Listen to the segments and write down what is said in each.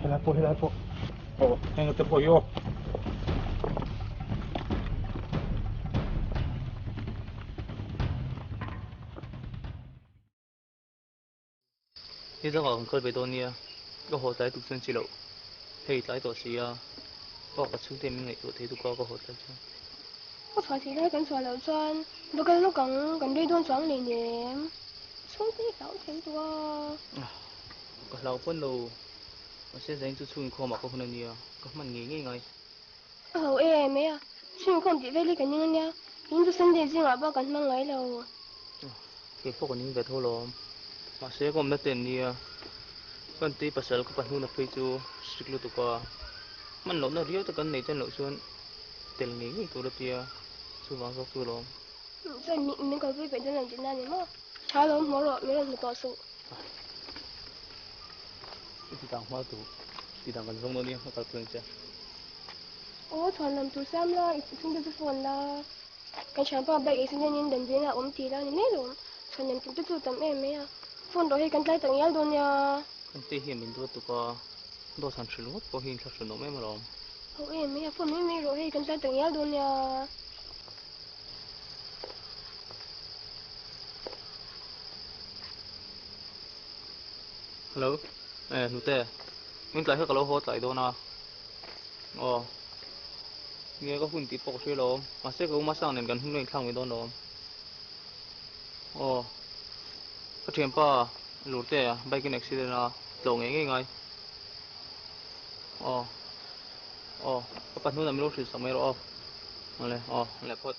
Helai pawh helai pawh aw heng te pawh hi aw. Ni dangah kan kal ve dawn nia, ka haw tlai tuk chuan chi loh, hei tlai tawh si a, pa ka chhungte min ngaihtuah thei tuk a ka haw tlai chuan. Ka chhuah thei lai kan chhuah loh chuan va kal lawk ang, kan rei dawn chuang nei nem, chhungte i hlau thei tuk a. Ka hlau pawn lo, mahse zain chu chhung inkhawmah ka hun a nia, ka hman ngei ngei ngai. A ho em mai a, chhung inkhawm tih vel hi ka ning a nia, in chu Sunday zingah bak kan hmang ngai lo. Kei pawh ka ning ve tho lawm, mahse ka awmna te an nia, ka ntui pasal ka pahnuna phei chu strict lutuk a, hman lohna riau te kan nei chen loh chuan tel ngei ngei tur a tia, chuvang zawk chu lawm. Chuan min kalpui peih dawn lo tihna a ni maw? Tha lo hmuh rawh, min rawn hmu tawh suh. I ti dang hma tu, ti dang kan zawng dawn nia, ka kalpui ang che. Aw, chhuan lam tur siam la, i chhungte chu phone la. Kan thianpa bike accident in damdawiin ah a awm tih la ni mai lawm. Chhuan lam tur te chu tam em mai a. Phone rawh hei kan tlai tak ngial dawn nia. Kan te hian min duat tuk a, dawt han hrilh ngawt pawh hi inthlahrun awm em alawm. Ho em mai a, phone mai mai rawh hei kan tlai tak ngial dawn nia. Hello, eh hnute, min tlai kha ka lo haw tlai dawn a, aw nge ka hun tih pawh ka hria lo, mahse ka uma sang nen kan hun lo inthlak mai dawn lo, aw ka thianpa lurte bike in accident a tlawh ngei ngei ngai, aw aw ka pahnunah min lo hrilh sak mai rawh aw. Awle aw leh phawt.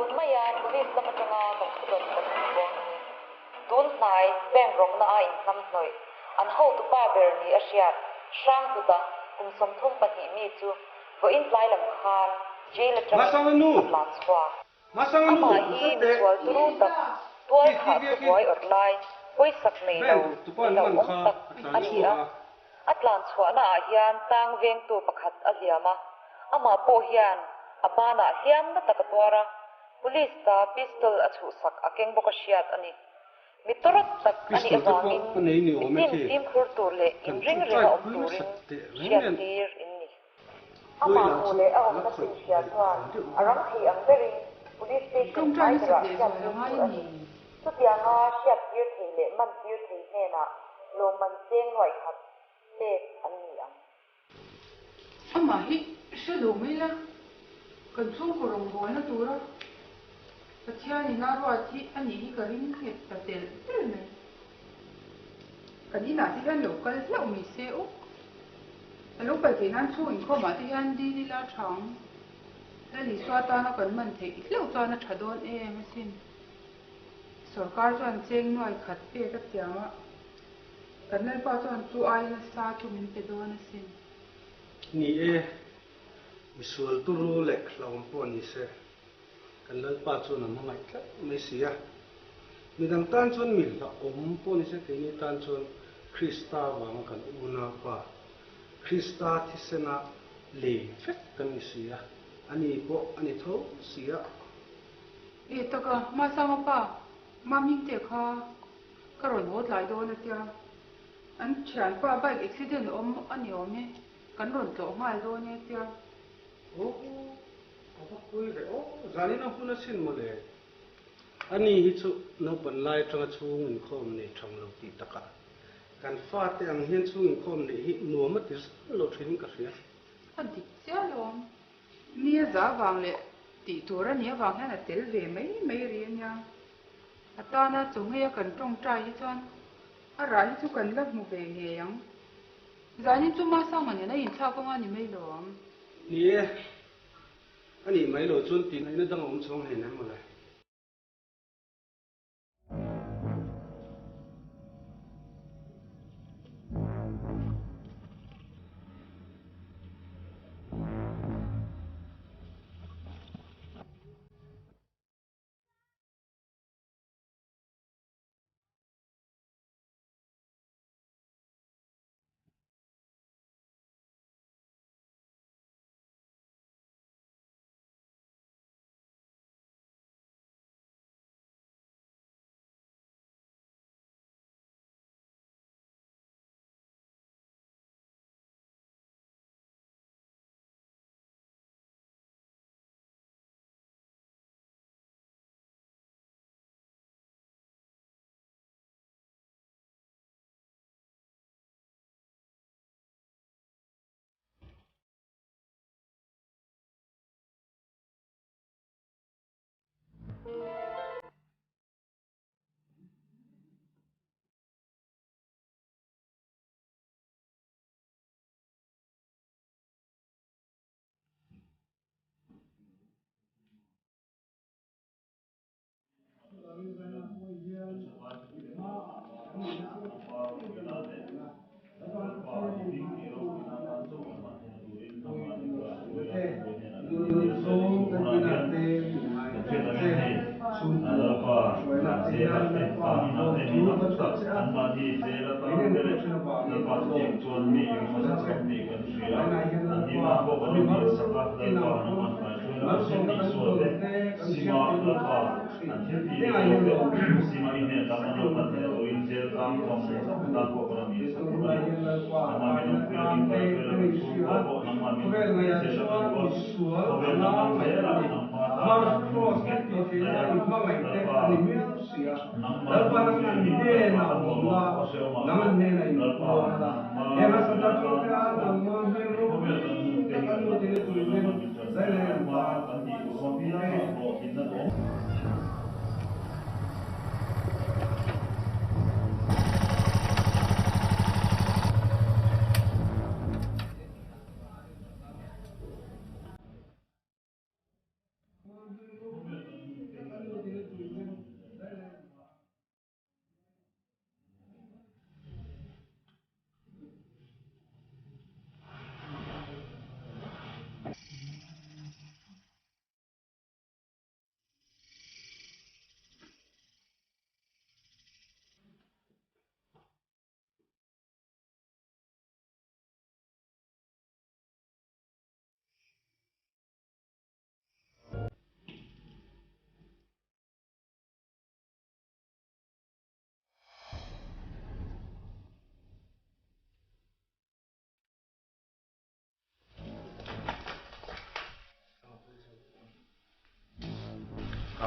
Tun maia Police lam atanga kan thudawn kan hmu bawk a ni. Tun hnai bank rawkna a inhnamhnawih an hotupa ber ni a hriat hrang hluta kum 32 mi chu vawiin tlai lam khan jail atangin a tlan chhuak. Amah hi misual turu tak, tual thah thubuai awrh lai, pawisak nei lo, mi hlauhawm tak a ni a. A tlan chhuahna ah hian tang vengtu pakhat a hliam a, amah pawh hian a banah hliam na tak a tuar a. Police ta pistol a chhuhsak a keng bawk a hriat a ni. Mi tawrh tak a nih Pistol te pawh avangin a nei ni awm e mitin khi. fimkhur tur leh Kan inring ṭawngṭai renga awm pui turin nasa teh reng nen. hriattir in ni. Puai Amah lah hmuh chu leh a a la awmna khawih chin hria ve chuan ang deuh a mai. ram thei ang berin Police Station Ṭawngṭai hnai nasa berah leh zual hriattir a ngai tur a a ni. ni. Chutianga hriattir thei leh mantir thei hnenah lawmman cheng nuaih khat pek an ni ang. Amah hi hre lo mai la, kan chhungkaw rawngbawlna tura Pathianin a ruat hi a nih hi ka ring nghet ta telh telh mai. Kan inah te hian lo kal hlauh mai se aw. A lo kal theih nan chhung inkhawmah te hian dil ila tha ang. Lal Isua tana kan man theih hlauh chuan a tha dawn em asin. Sorkar chuan cheng nuai khat pek a tiam a. Kan Lalpa chuan chu aiin a sa chu min pe dawn asin. Ni e, misual turu leh hlauhawm pawh ni se, kan Lalpa chuan a hmangaih tlat mai si a. Midang tan chuan mi hlauhawm pawh ni se, keini tan chuan Krista vanga kan unaupa, Krista thisena lei vek kan ni si a, ani pawh a ni tho si a. E taka, Masanga pa, Mamingte kha Ka rawn haw tlai dawn a tia, an thianpa bike accident awm a ni awm e, kan rawn tlawh nghal dawn e tia. Aw, ka va pui ve aw, zanin a hun asin mawle. Ani hi chu naupan lai atanga chhung inkhawm nei thang lo tih takah kan fate ang hian chhung inkhawm neih hi nuam a ti zan lo thin in ka hria. A dik chiah lawm. Mi a za vang leh tih tur a nih avang hian a tel ve mai mai ri a nia. A tana chawhmei a kan tawngtai hi chuan a rah hi chu kan la hmu ve ngei ang. Zanin chu Masanga nen a inthlak anga ni mai lo ang. Ni e, a nih mai lo chuan tih ngaihna dang a awm chuang hleinem mawle.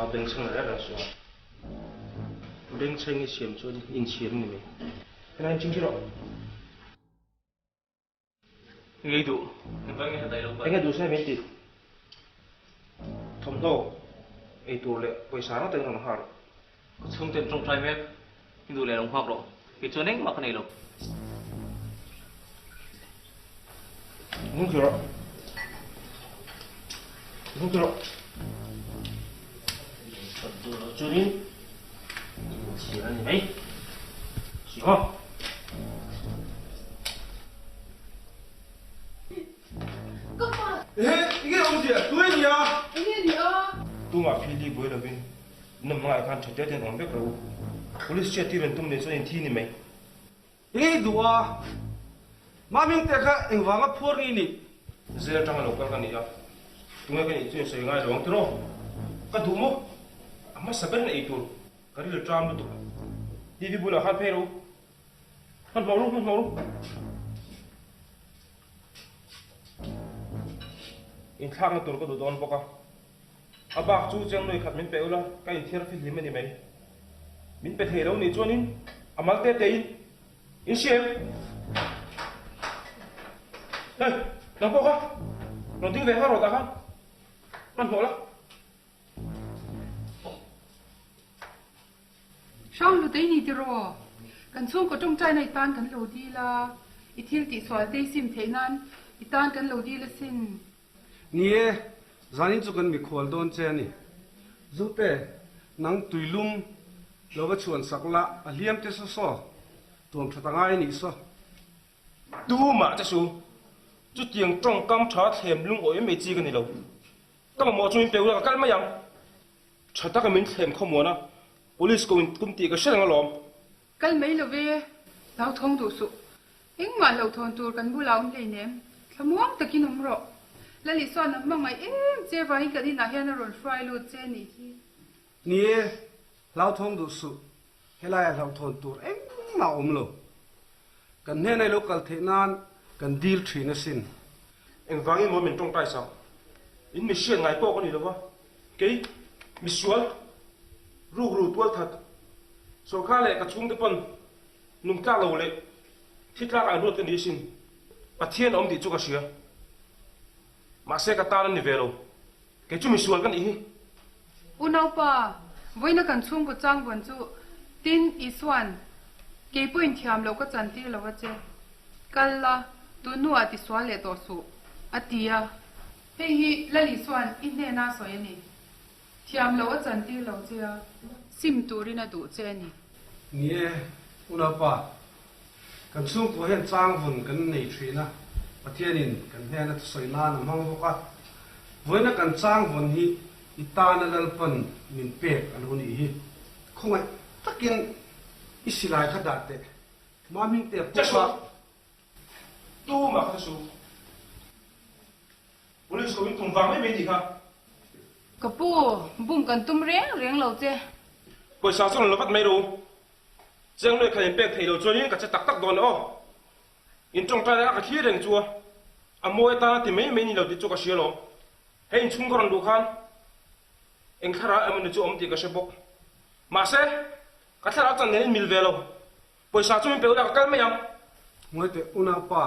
Thlarau bengchheng reng reng suh a. Bengchheng i siam chuan inchhir ni mai. Helai inching khi rawh. Ngei duh. Engvang nge heta i lo kal? Enge duh se min ti. Thawmhnaw ei tur leh pawisa rang takin rawn nghak rawh. Ka chhungten tawngtai mek i duh leh lo nghak rawh. Kei chuan engmah ka nei lo. Hnung khi rawh. Hnung khi rawh. That duh loh chuanin inchhir a ni mai. Hria maw? Ka pa! Ehe, enge awm zia? Tu e nia? Enge ni a? Tumah phili buai lovin nawm hmangaih khan tha te ten awm vek rawh u. Police hriat tir an tum leh chuan inthi ni mai. Enge i duh a? Maming te kha engvanga phuar nge i nih? Zel atanga lo kal ka ni a, tunge ka nih chu insawi ngai lo ang tiraw? Ka duh maw? A hmasa ber na ei tur ka ril ṭam lutuk. TV bulah khan phei rawh u. Hmanhmawh ru, hmanhmawh ru. Inthlakna tur ka duh dawn bawk a. A bak chu cheng nuai khat min pe ula, ka inthiar fihlim a ni mai. Min pe thei lo nih chuanin a mal te tein in hria em? Hei, nang pawh kha rawn ding ve nghal rawh tah khan, hmanhmawh la. Hrang hlutei ni tiraw? Kan chhungkaw tawngtaina i tan kan lo dil a, i thil tihsual te i sim theih nan i tan kan lo dil asin. Ni e, zanin chu kan mikhual dawn che a ni. Zute, nang tuilum lo va chhuan sak la, a hliam te saw saw, tuam tha ta ngai a nih saw. Tumah che su, chutiang tawngkam tha thlem lungawi mai chi ka ni lo. Ka mamawh chu min pe ula ka kal mai ang. Tha taka min thlem khawmuan a, police ko in tum tih ka hre reng alawm. Kal mai lo ve, hlauthawng duh suh. Engmah hlauhthawn tur kan bulah awm hleinem, thlamuang takin awm rawh. Lalisua na hmangaih em che vangin kan inah hian a rawn hruai lut che nih hi. Ni e, hlauthawng duh suh, helaia hlauhthawn tur engmah a awm lo. Kan hnenah i lo kal theih nan kan dil thin asin. Engvangin maw min tawngtai sak? In mi hriat ngai pawh ka ni lo va, kei misual, rukru tualthat, sawrkar leh ka chhungte pawn nungtlak lo leh thi tlak ah ruat ka ni asin. Pathian a awm tih chu ka hria. Mahse ka tan a ni ve lo. Kei chu misual ka nih hi. Unaupa, vawiina kan chhungkaw changvawn chu tin Isua'n kei pawhin thiam loh ka chantir lo a che. Kal la, tun hnuah tisual leh tawh suh, a ti a. Hei hi Lal Isua'n i hnena sawi a ni. Thiam loh a chantir lo che a, sim turin a duh che a ni. Ni e, unaupa, kan chhungkua hian changvun kan nei thin a, Pathianin kan hnena thusawi nan a hmang bawk a. Vawiina kan changvun hi i tana Lalpan min pek a lo nih hi. Khawngaih takin i silai kha dah teh, Mamingtea pawh kha. Tumah kha chu Police ko in tum vang mai mai nih kha. Ka pu, bum kan tum reng reng lo che. Pawisa chu rawn la vat mai ro. Cheng leh khan in pek thei lo chuanin ka che tak tak dawn aw. In tawngtai lai a ka thlir reng chu a, a mawi atana ti mai mai ni lo tih chu ka hria lawm. Hei inchhung ka rawn luh khan eng thlarau emaw ni chu awm tih ka hre bawk. Mahse, ka thlarau chan nen in mil ve lo. Pawisa chu min pe ula ka kal mai ang. Ngawi teh unaupa,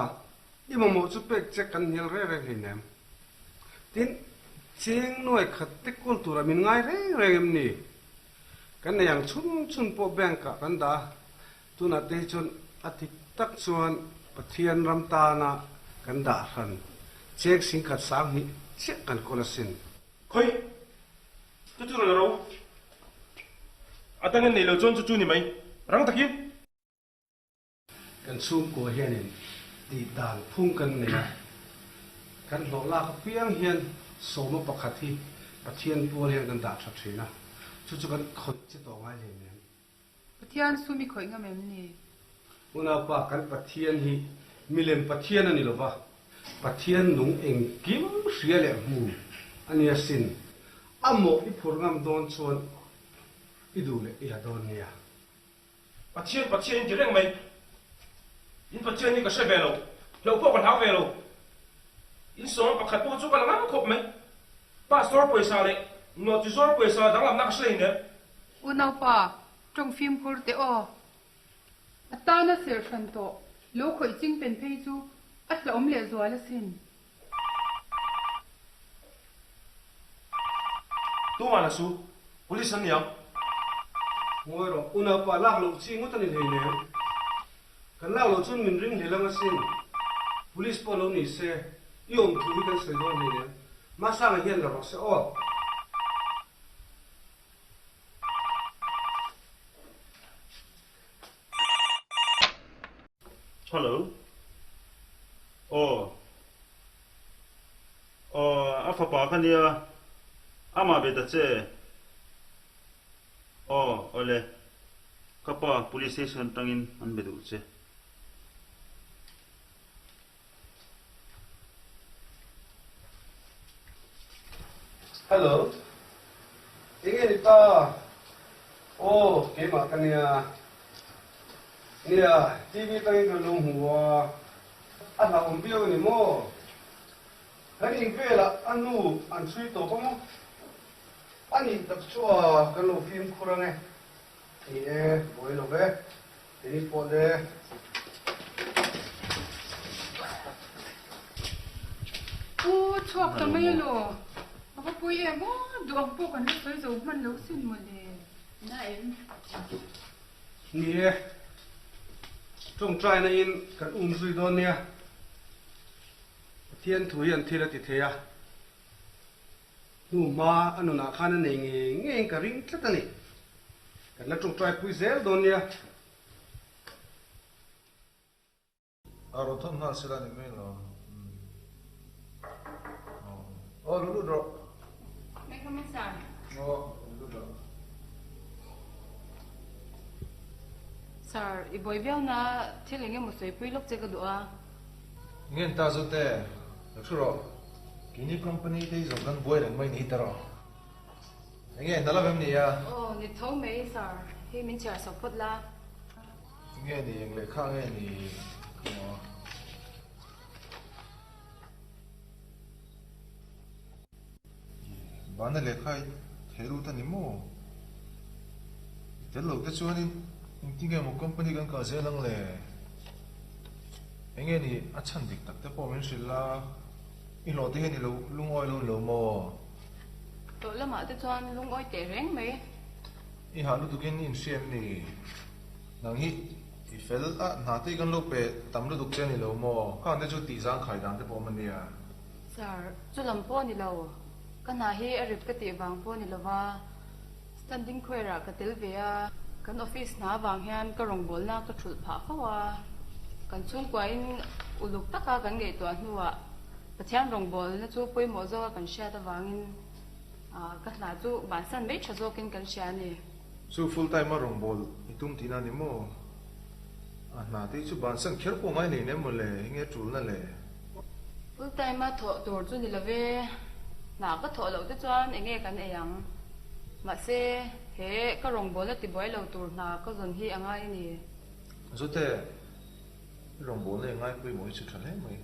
i mamawh chu pek che kan hnial reng reng hleinem. Tin, cheng nuai khat te kawl turah min ngai reng reng em ni? Kan nei ang chhun chhun pawh bank ah kan dah a, tunah te hi chuan a dik tak chuan Pathian ram tana kan dah hran cheng singkhat sanghnih chiah kan kawl asin. Khawi, chu chu rawn ro. A dangin nei lo chuan chu chu ni mai. Rang takin. Kan chhungkua hianin tih dan phung kan nei a, kan hlawh lak apiang hian sawma pakhat hi Pathian pual hian kan dah tha thin a, chu chu kan khawih che tawh ngai hlei nem. Pathian sum i khawih ngam em ni? Unaupa, kan Pathian hi milem Pathian a ni lova, Pathian nung engkim hria leh hmu a nia sin. A mawh i phur ngam dawn chuan i duh leh i la dawn nia. Pathian Pathian in ti reng mai. In Pathian hi ka hre ve lo, hlauh pawh ka hlau ve lo. In sawma pakhat pawh chu ka la ngam khawp mai. Pastor pawisa leh Nawhchizawr pawisa danglamna ka hre hleinem. Unaupa, tawng fimkhur teh aw. A tana serh hran tawh, lo khawih ching pen phei chu a hlauhawm lehzual asin. Tumah la su, Police an ni ang. Ngawi rawh, unaupa lak loh chi ngawt a ni hleinem. Kan lak loh chuan min ring hlel ang asin. Police pawh lo ni se, i awm thu hi kan sawi dawn hleinem. Masanga hian la rawh se aw. Hello. Aw. Aw, a fapa kha nia. Amah ve ta che. Aw, awle. Ka pa police station atangin an be duh che. Hello. Enge ni ta? Aw, keimah ka nia. Nia, TV tangin kan lo hmu a. A hlauhawm viau a ni maw? Kan in velah a nu an chhui tawp a maw? A nih tak chu a, kan lo fimkhur ang e. Ni e, buai lo ve. Kei pawh le. Pu chhuak ta mai elaw? A va pui em aw, duh ang pawh kan la sawi zo hman lo sin mawle. Na em? Ni e, tawngtaina in kan um zui dawn nia. Pathian thu hian thil a ti thei a. Hnu hma a nunah khan a nei ngei ngeiin ka ring tlat a ni. Kan la tawngtai pui zel dawn nia. A rawn thawn nghal sela ni mai lo. Aw lu lut rawh. May come in sir. Aw lu lut rawh. Sir, i buai viau na thil eng emaw sawipui lawk che ka duh a. Ngen ta Zote, lo thu rawh. Keini company te hi zawng kan buai reng mai ni ta rawh. Enge hna lam em ni a? Aw, ni tho mai sir, hei min chhiar sak phawt la. Enge ni, eng lehkha nge ni maw? Bana lehkha i thei lut a ni maw? I tel lo te chuanin engtin nge maw company kan kal zel ang le? Enge ni a chhan dik tak te pawh min hrilh la, i hlawh te hian i lo lungawi lo ni lo maw? Hlawh lamah te chuan lungawi teh reng mai. I hah lutukin i inhria em ni? Nang hi i fel a, hna te hi kan lo pe tam lutuk che a ni lo maw? Khang te chu tih zang khai dan te pawh awm a nia. Sir, chu lam pawh a ni lo. Ka hna hi a rip ka tih vang pawh a ni lo va, standing choir ah ka tel ve a, kan office hna vang hian ka rawngbawlna ka thulh phah fo a, kan chhungkuain uluk taka kan ngaihtuah hnuah Pathian rawngbawlna chu pawimawh zawka kan hriat avangin ka hna chu bansan mai tha zawkin kan hria a ni. Chu full time a rawngbâwl i tum tihna a ni maw? A hna te hi chu bansan kher pawh ngai nei nem maw le, enge ṭulna le? Full time a thawh tur chu ni lo ve, hna ka thawh loh te chuan enge kan ei ang? Mahse, he ka rawngbâwlna tibuai lo tur hna ka zawn hi a ngai a ni. Zute, i rawngbâwlna i ngaipawimawh hi chu ṭha hle mai.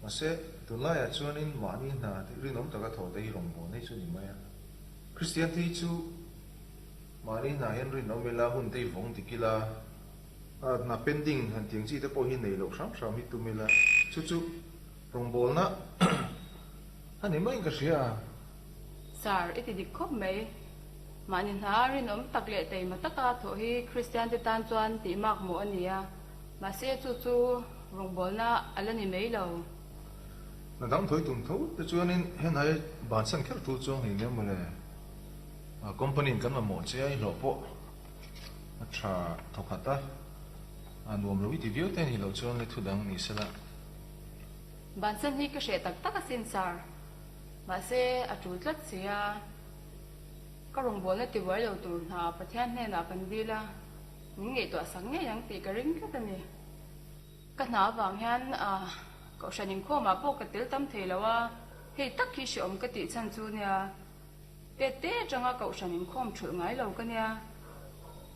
Mahse, tunlaiah chuanin mahni hna rinawm taka thawh te hi rawngbâwlna hi chu a ni mai a. Kristian te hi chu mahni hnah hian rinawm ila, hun te hi vawng dik ila, hna pending han tiang chi te pawh hi nei loh hram hram hi tum ila, chu chu rawngbawlna a ni maiin ka hria. Sir, i ti dik khawp mai. Mahni hna rinawm tak leh taima taka thawh hi Kristian te tan chuan tih mak mawh a ni a, mahse chu chu rawngbawlna a la ni mai lo. Hna dang thawi tum tho te chuanin henhai bansan kher tul chuang hlei nia mawle. A company in kan mamawh che a i hlawh pawh a tha thawkhat a, a nuam lo i ti viau te a nih loh chuan le thu dang ni sela. Bansan hi ka hreh tak tak asin sir. Mahse a tul tlat si a, ka rawngbawlna ti buai lo tur hna Pathian hnenah kan dil a, min ngaihtuah sak ngei ang tih ka ring tlat a ni. Ka hna avang hian Kohhran inkhawmah pawh ka tel tam thei lo a, hei tak hi hrehawm ka tih chhan chu nia. Tet te atanga Kohhran inkhawm thulh ngai lo ka nia,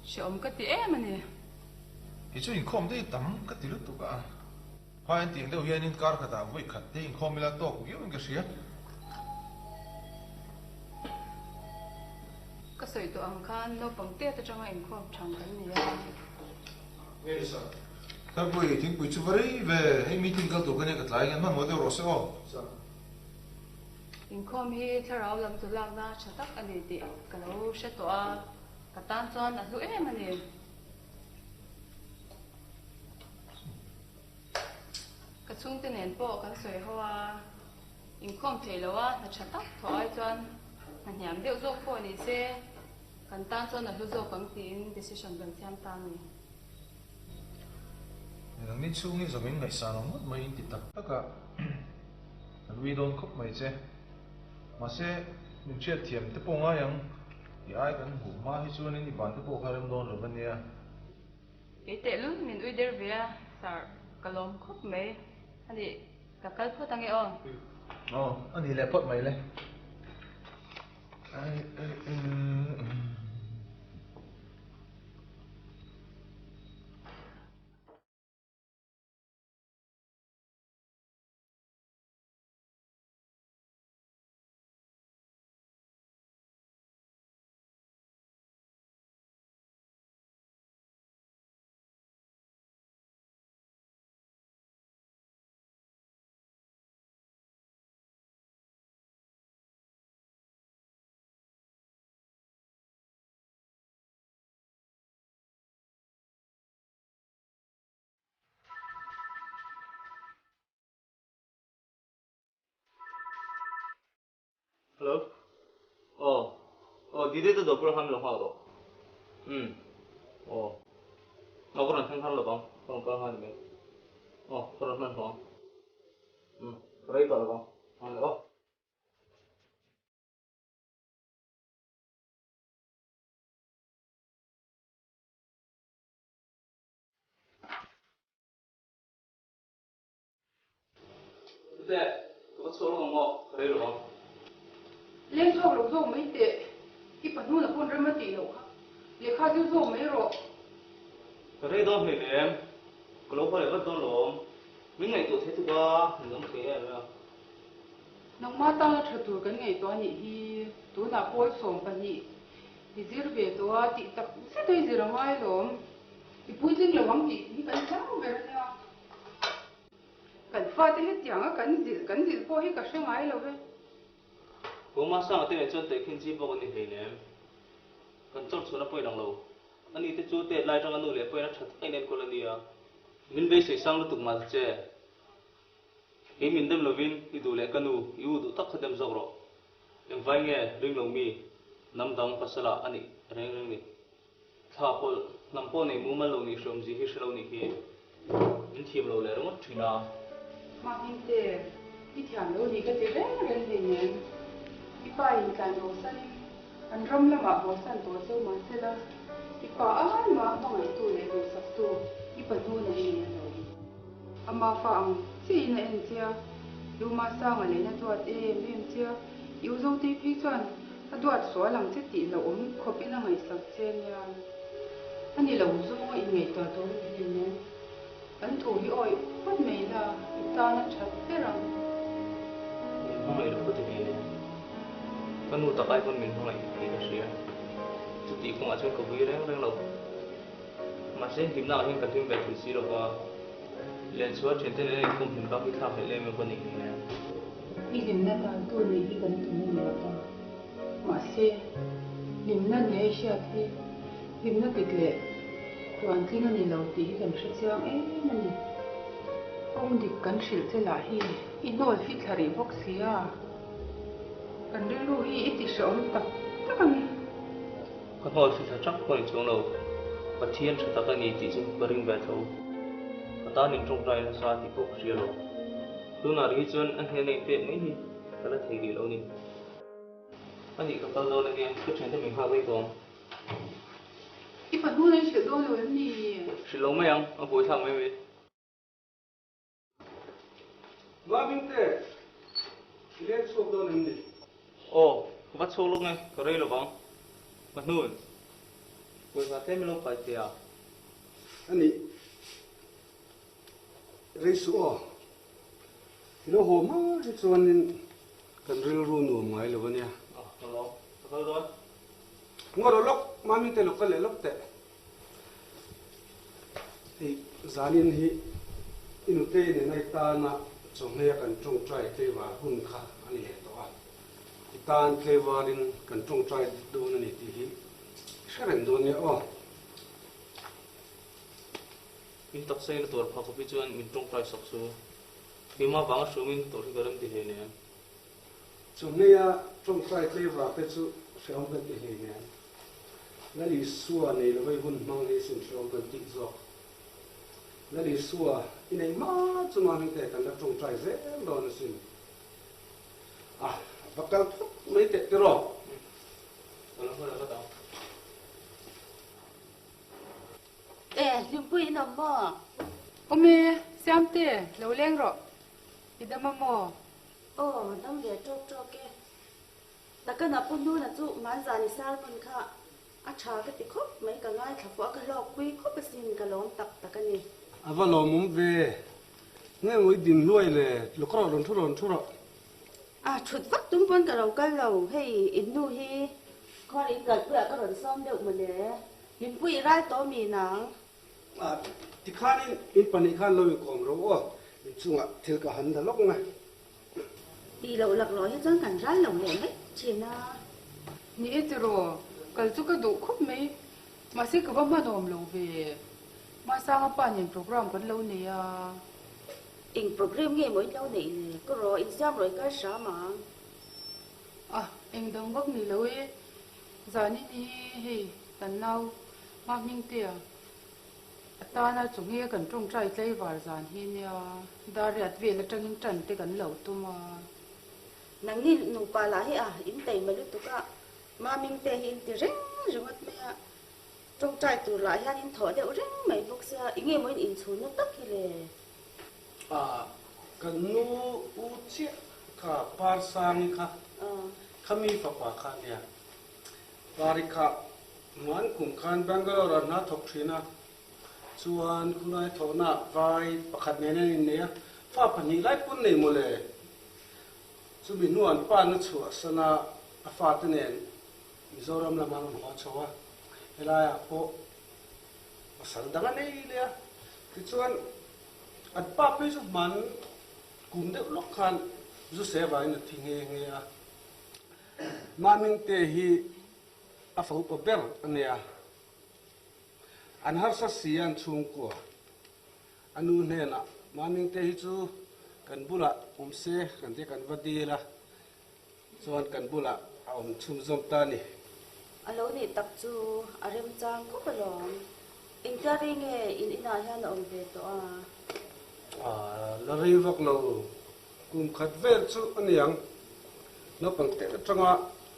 hrehawm ka ti em a ni. Kei chu inkhawm te hi tam ka ti lutuk a, phai an tih ang deuh hianin kar khatah vawi khat te inkhawm ila tawk viau in ka hria. Ka sawi tawh ang khan naupang tet atanga inkhawm thang kan ni a. Nge ni sir? Tharpui, thingpui chu va rei ve, hei meeting kal tur ka nia ka tlai nge hmanhmawh deuh rawh se aw. Sir. Inkhawm hi thlarau lam chu lakna tha tak a ni tih ka lo hre tawh a, ka tan chuan a hlu em a ni. Ka chhungte nen pawh kan sawi ho a, inkhawm theih loh a hna tha tak thawh ai chuan hna hniam deuh zawk pawh ni se kan tan chuan a hlu zawk ang tiin decision kan siam ta a ni. Nangni chhung hi zawmin ngaihsan ang ngawt mai in ti tak tak a, kan ui dawn khawp mai che. Mahse, min hriat thiam te pawh ngai ang tih ai kan hmuh hma hi chuanin i ban te pawh kha rem dawn lo va nia. Kei tehlul min ui der ve a, sir, ka lawm khawp mai. A nih, ka kal phawt ange aw. Aw, a nih leh phawt mai le. Hello. Aw. Aw, Didi te dawr bulah khan min lo nghak rawh. Umm. Aw. Aw, ka rawn thleng har lo vang. Ka rawn kal nghal ni mai. Aw, ka rawn hmanhmawh ang. Umm, ka rei tawh lo vang. Nghal leh aw. Chuteh, ka va chhuak lawk ang maw? Ka rei lo ang. Leng chhuak lo zawk mai teh, i pahnuna pawn rem a tih loh kha. Lehkha zir zawk mai rawh. Ka rei dawn hlei lem, ka lo haw leh vat dawn lawm. Min ngaihtuah thei tuk a, min awm thei em em. Nangmah tana tha tur kan ngaihtuah a nih hi, tunah pawl 12 i zir ve tawh a tih tak zet a i zir a ngai lawm. I puitling lo ang tih hi kan hlau ber a nia. Kan fate hetianga kan zilh kan zilh pawh hi ka hre ngai lo ve. Kawma sanga te nen chuan tehkhin chi bawk a ni hleinem. Kan chawr chhuahna pawhin ang lo. Ani te chu tet lai tanga nu leh pawhin a tha tak a inenkawl a nia. Min beisei sang lutuk mah ta che. Kei min dem lovin i duh leh ka nu, i u duh tak kha dem zawk rawh. Engvai nge ring lo mi hnam dang pasala a nih reng reng ni. Thla pawlh hnam pawh nei mumal lo nih hreawm zia hi hre lo nih hi min thiam lo leh ringawt thin a. Mahmingte, i thiam lo nih ka ti reng reng hleinem. I pa in tlan bosan in an ram lamah bosan tawh cheu mahsela i pa ai mah hmangaihtu leh duhsaktu i pa hnu nei nei a lo. Ama fa ang chiah in a en che a, i u Masanga leh na duat em em che a, i u Zotei phei chuan A duat sual ang che tih loh awm khawp in a ngaihsak che nia. A ni lo zawng a inngaihtuah tur a ni hleinem. Kan thu hi awih phawt mai la, i tan a that ber ang. Min hmangaih loh ka ti hleinem. Ka nu tak ai pawn min hmangaih tih ka hria. Chutih kawngah chuan ka vui reng reng lo. Mahse hlimna ah hian ka hlim ve thei si lo va, Lianchhuah thiante nena inkhawm hlim bak hi thlak hleh lem em ka nih hlein em? I hlimna dan tur nih hi kan tum a ni lo va, mahse hlimna nia i hriat hi hlimna dik leh tluantling a ni lo tih hi kan hre chiang em a ni. Kawng dik kan hrilh che lah hi i hnawl fit thla rih bawk si a, kan rilru hi i ti hrehawm tak tak a ni. Ka hnawl thli thla chak pawh ni chuang lo, Pathian tha tak a ni tih chu ka ring ve tho. Ka tan in tawngtai nasa tih pawh ka hria lo. Tunah ri hi chuan a hnena inpek mai hi ka la thei rih lo ni. A nih ka kal dawn ania, ka thiante min nghak daih tawh ang. I pahnun an hrilh dawn lo em ni? Hrilh lo mai ang, a buaithlak mai mai. Mamingte, i leng chhuak dawn em ni? Aw, ka va chhuak lawk nge, ka rei lovang. Ka hnun, pawisa tlem i lo pai thei a. A nih, rei suh aw. I lo haw hma hi chuanin kan rilru nuam ngai lo a nia. Aw, ka lawm, ka kal dawn. Ngaw rawh lawk, mami te lo kal leh lawk teh. Hei zanin hi i nutei nen a i tana chawhmei a kan tawngtai tleivar hun kha a ni leh tawh a. I tan tleivarin kan tawngtai dawn a ni tih hi i hre reng dawn nia aw. Min taksa in a tuar phah khawp hi chuan min tawngtai sak chu keimah vanga hruangin tawrh hi ka rem ti hle nen. Chawhmei-a tawngtai tleivar te chu hrehawm kan ti hle nen. Lal Isua nei lovei hun hmang hi sin hrehawm kan tih zawk. Lal Isua i nei hma chu mahni te kan la tawngtai zel dawn asin. A va kal phawt mai teh tiraw? Ka lo hmala vat ang. E, Hlimpuii in awm maw? Awm e, Siamte, lo leng rawh. I dam a maw? Aw, dam ve tawk tawk e. Takana pu Hnuna chu Manzani sermon kha a tha ka ti khawp mai, ka ngaithla fuh a, ka hlawkpui khawp asin, ka lawm tak tak a ni. A va lawmawm ve. Nge maw i din hluai le, lawk rawh, rawn thu rawn thu rawh. A thut vak tum pawn ka lo kal lo, hei in nu hi khawl in kalpuiah ka rawn sawm deuh mawle. Hlimpui i ral tawh mi nang. A, tikhanin in pahnih khan lo inkawm rawh aw, inchungah thil ka han la lawk mai. Tih loh laklawh hi chuan kan ral lo leh mai thin a. Ni e tiraw, kal chu ka duh khawp mai, mahse ka va hmanawm lo ve. Masanga pa nen program kan lo nei a. Eng program nge maw in lo neih le? Ka rawh, insiam rawh i kal hram ang. A, eng dang vak ni lo e. Zanin hi hei kan nau hma hmingtea a tana chu nge kan tawngtai tlaivar zan hi nia Dariat vel atangin tan te kan lo tum a. Nangni nupa lah hi a in taima lutuk a, hma hmingtea hi in ti reng ringawt mai a, tawngtai tur lah hian in thawh deuh reng mai bawk sia, enge maw in inchhunna tak hi le? A, kan nu u chiah kha Parsangi kha Khami fapa kha a nia. Pari kha hman kum khan Bangalore ah hna thawk thin a, chuan khulai thawhna ah vai pakhat nen an innei a, fa pahnih lai pawn nei mawle. Chumi hnuah an pa na chhuahsan a, a fate nen Mizoram lamah an rawn haw chho a, helaiah pawh pasal dang a nei leh a. Tichuan an pa phei chu hman Kum deuh lawk khan zu se vangin a thi nghe nghe a. Mamingte hi a fo pa ber a nia. An harsa si a an chhungkua. A nu hnenah Mamingte hi chu kan bulah awm se kan tia kan va dil a, chuan kan bulah a awm chhunzawm ta a ni. A lo nih tak chu a remchang khawp alawm. Engtia rei nge in inah hian a awm ve tawh a? A la rei vak lo, kum khat vel chu a ni ang. Naupang te atanga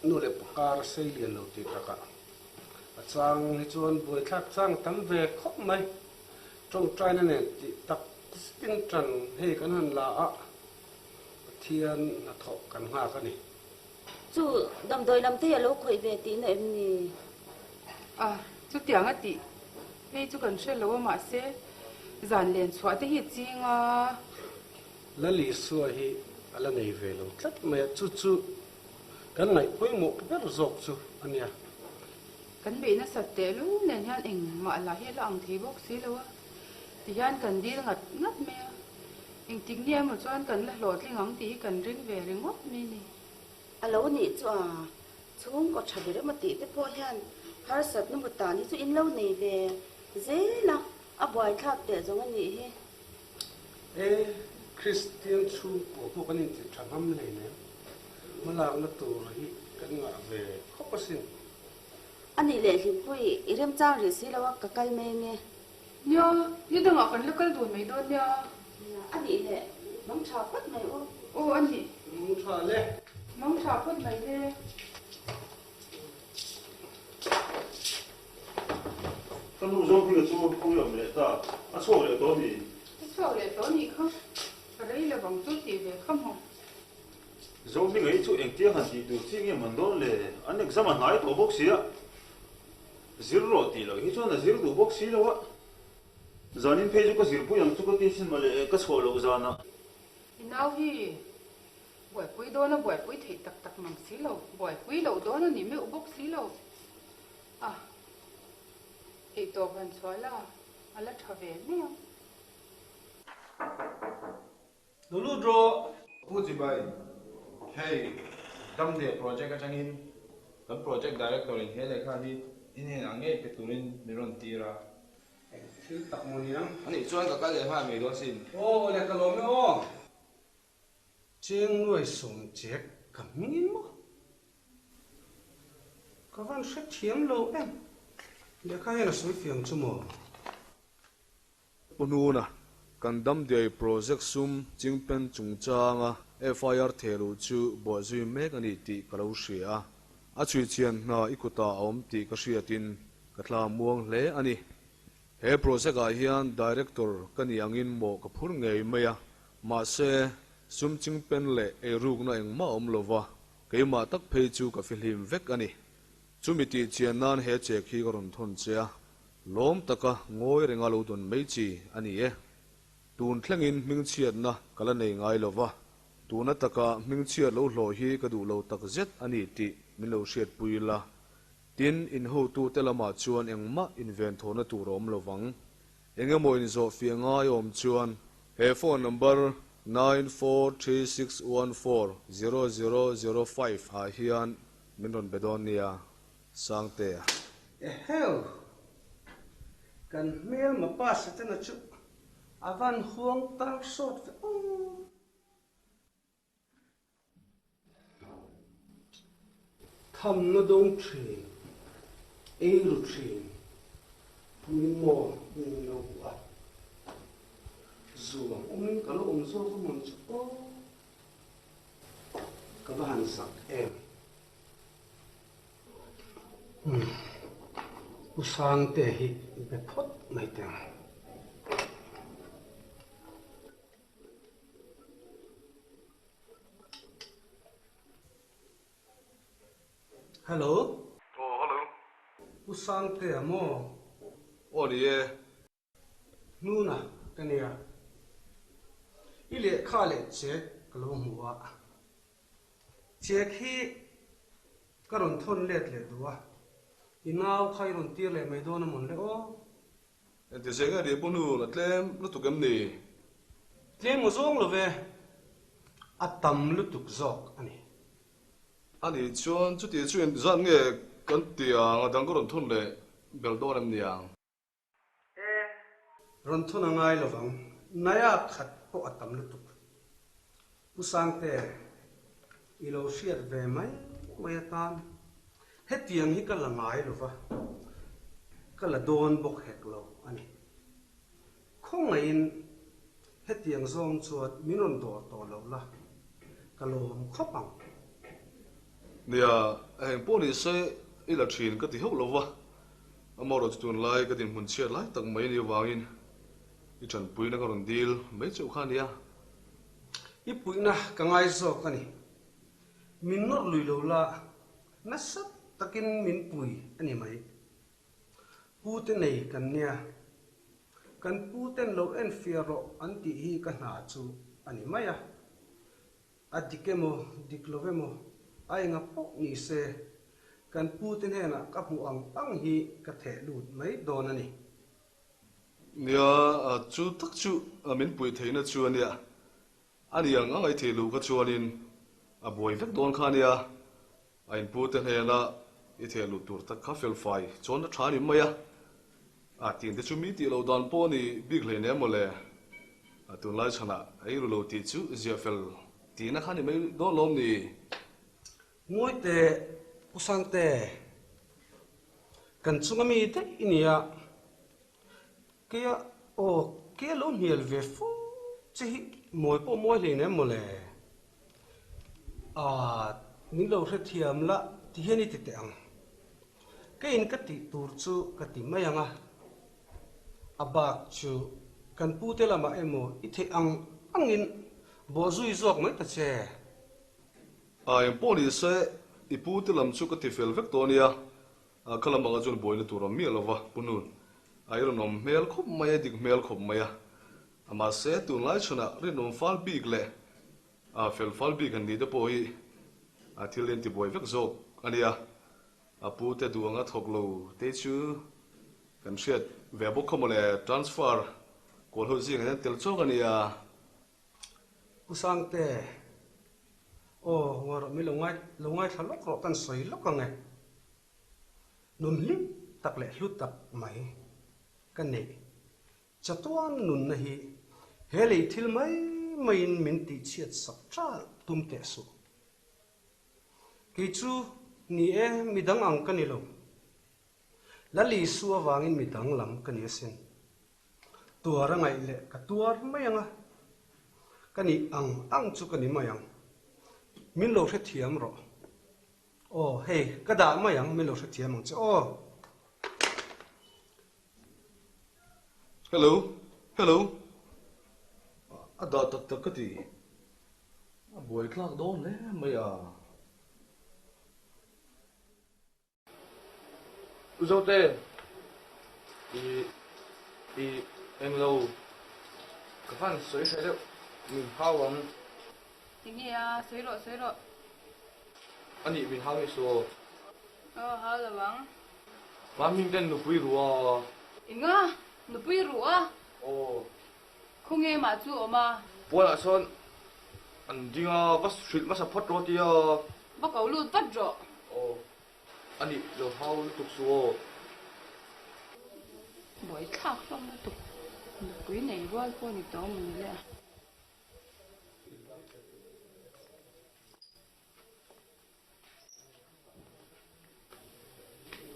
nu leh pa kar a sei lian lo tih takah a chang hi chuan buaithlak chang tam ve khawp mai. Tawngtaina nen tih tak zetin tan hei kan han la a, Pathian hnathawh kan nghak a ni. Chu damdawi lam te hi a lo khawih ve tihna em ni? A, chutiang a tih phei chu kan hre lo a, mahse zan len chhuah te hi a ching a. Lal Isua hi a la nei ve lo tlat mai a, chu chu kan ngaih pawimawh ber zawk chu a nia. Kan beih nasat tehlul nen hian engmah lah hi a la ang thei bawk si lo a, tihian kan dil ngat ngat mai a. Engtik nge emaw chuan kan la hlawhtling ang tih hi kan ring ve ringawt mai ni. A lo nih chu a, chhungkaw tha ber emaw tih te pawh hian harsatna hmu tan hi chu in lo nei ve zel a, a buaithlak teh zawng a nih hi. E, Kristian chhungkua pawh kan intih tha ngam hleinem, hmalakna tur hi kan ngah ve khawp asin. A nih leh Hlimpuii, i remchang rih si lo a, ka kal mai ange. Nia, ni dangah kan la kal dun mai dawn nia. Nia, a nih le, mang tha phawt mai u. Aw, a nih. Mang tha le. Mang tha phawt mai le. Ka nu zawng hming chu khawi awm leh ta, a chhuak leh tawh a ni. A chhuak leh tawh a nih kha, ka rei lo vang chu tih ve kha maw. Zohminga hi chu engtia han tih tur chi nge man dawn le, an exam a hnai tawh bawk sia. Zir rawh tih loh hi chuan a zir duh bawk si lo a. Zanin phei chu ka zirpui ang chu ka ti sin mawle ka chhuah loh zanah. I nau hi buaipui dawn a buaipui theih tak tak mang si lo, buaipui loh dawn a ni meuh bawk si lo. A, eihtawp han chhuah la, a la tha ve mai ang. Lo lut rawh! Pu Chibai, hei Damdeh project atangin kan project director in he lehkha hi i hnenah ngei pe turin min rawn tir a. Eng thil tak maw niang? Anih chuan ka kal leh nghal mai dawn sin. Aw le ka lawm e aw. Cheng nuai sawm chek ka hming maw? Ka van hrethiam lo em? Lehkha hian a sawi fiang chu maw? Pu Hnuna, kan Damdiai project sum chingpen chungchanga FIR thehluh chu buahzui mek a ni tih ka lo hria a, a chhuichhian hna i kutah a awm tih ka hriatin ka thla muang hle a ni. He project ah hian Director ka nih angin mawh ka phur ngei mai a, mahse sum chingpen leh eirukna engmah a awm lova, keimah tak phei chu ka fihlim vek a ni. Chumi tih chian nan he check hi ka rawn thawn che a, Lawm taka ngawi renga lo dawn mai chi a ni e. Tun thlengin hmingchhiatna ka la nei ngai lo va, tuna taka hmingchhiat lo hlawh hi ka duh lo tak zet a ni tih min lo hriatpui la. Tin, inhotute lamah chuan engmah inventhawhna tur a awm lo vang. Engemaw inzawhfiah ngai awm chuan he phone number 9436140005 ah hian min rawn be dawn nia. Sangtea. Eheu! Kan hmelma pa Setana chu a van huang tar sawt ve aw! Thamna dawng thin, ei ru thin, min maw min lo bu a, zuam awmin ka lo awm zawk a mawn chu aw! Ka va han zak em! Pu Sangte hi be phawt mai teh ang. Hello. Aw hello. Pu Sangte a maw? Aw ni e. Hnuna ka nia. I lehkha leh chek ka lo hmu a. Chek hi ka rawn thawn let leh duh a. I nau kha i rawn tir leh mai dawn a mawn le aw. Engti zeh nge nih pawh hnu la tlem lutuk em ni? Tlem maw zawng lo ve. A tam lutuk zawk a ni. A nih chuan chuti chu engzat nge kan ti ang a dang ka rawn thawn leh belh dawn em ni ang? E, rawn thun a ngai lovang. Naia khat pawh a tam lutuk. Pu Sangte, i lo hriat ve mai mai atan hetiang hi ka la ngai lova, ka la dawn bawk hek lo a ni. Khawngaihin hetiang zawng chuan min rawn dawr tawh lo la, ka lawm khawp ang. Nia, heng pawh ni se i la thin ka ti hauh lova, Amaherawh chu tunlai ka dinhmun chhiat lai tak mai ni avangin i tanpuina ka rawn dil mai chauh kha a nia. I puihna ka ngai zawk a ni. Min nawrh lui lo la, nasa takin min pui a ni mai. Pute nei kan nia. Kan puten lo enfiah rawh an tih hi ka hna chu a ni mai a. A dik emaw, dik lo emaw, a enga pawh ni se, kan pute hnenah ka hmuh ang ang hi ka theh lut mai dawn a ni. Nia, chu tak chu min puih theihna chu a nia. A ni ang ang a i theh luh kha chuanin a buai vek dawn kha a nia. A inpute hnena i theh luh tur tak kha felfai chuan a tha a ni mai a. A tinte chu mi tih loh dan pawh a ni bik hlei nen mawle. A tunlai chhanah a eiru lo tih chu ziah fel tihna kha a ni mai dawn lawm ni? Ngawite, Pu Sangte, kan chunga mi daih i nia. Keia aw, keia lo hnial ve fo che hi mawi pawh mawi hlei nem mawle. Aa, min lo hrethiam la ti hian i ti teh ang. Keiin ka tih tur chu ka ti mai ang a, a bak chu kan pute lamah emaw i theih ang angin bawhzui zawk mai ta che. Aa, engpawh ni se i pute lam chu ka ti fel vek tawh a nia. A kha lamah chuan buaina tur awm miah lova Pu Nun a i rawn awm hmel khawp mai a, dik hmel khawp mai a. Mahse tunlai chhunah rinawm fal bik leh fel fal bik han nih te pawh hi thil hi an ti buai vek zawk a nia. A pu te duh anga thawk lo te chu kan hriat ve bawk kha mawle, transfer kual ho zingah hian tel chawk a nia. Pu Sangte, Aw, ngawi rawh, mi lo ngai lo ngaithla lawk rawh kan sawi lawk ang e. Nun hlim tak leh hlu tak mai ka neih. Chatuan nunna hi he lei thil mai maiin min tihchhiat sak ṭal tum teh suh. Kei chu ni e, midang ang ka ni lo. Lal Isu avangin midang lam ka ni asin. Tuar a ngaih leh ka tuar mai ang a, ka nih ang ang chu ka ni mai ang. Min lo hrethiam rawh. Aw, hei, ka dah mai ang, min lo hrethiam ang che aw. Hello, hello. A dah tak tak ka ti. A buai tlak dawn hle mai a. U Zote, i i englo ka van sawi hreh deuh min hau ang. Tinge a, sawi rawh, sawi rawh. A nih min hau nge saw? Aw, hau lo ang. Mami ten nupui ruh a. Enga? Nupui ruh a? Aw. Khawnge mah chu awm a? Puanah sawn an ding a, va hrilh hmasa phawt rawh tia. Va ko lut vat rawh. Aw. A nih lo hau lutuk su aw. Buaithlak hlawm lutuk. Nupui nei rual pawh ni tawh maw ni le a.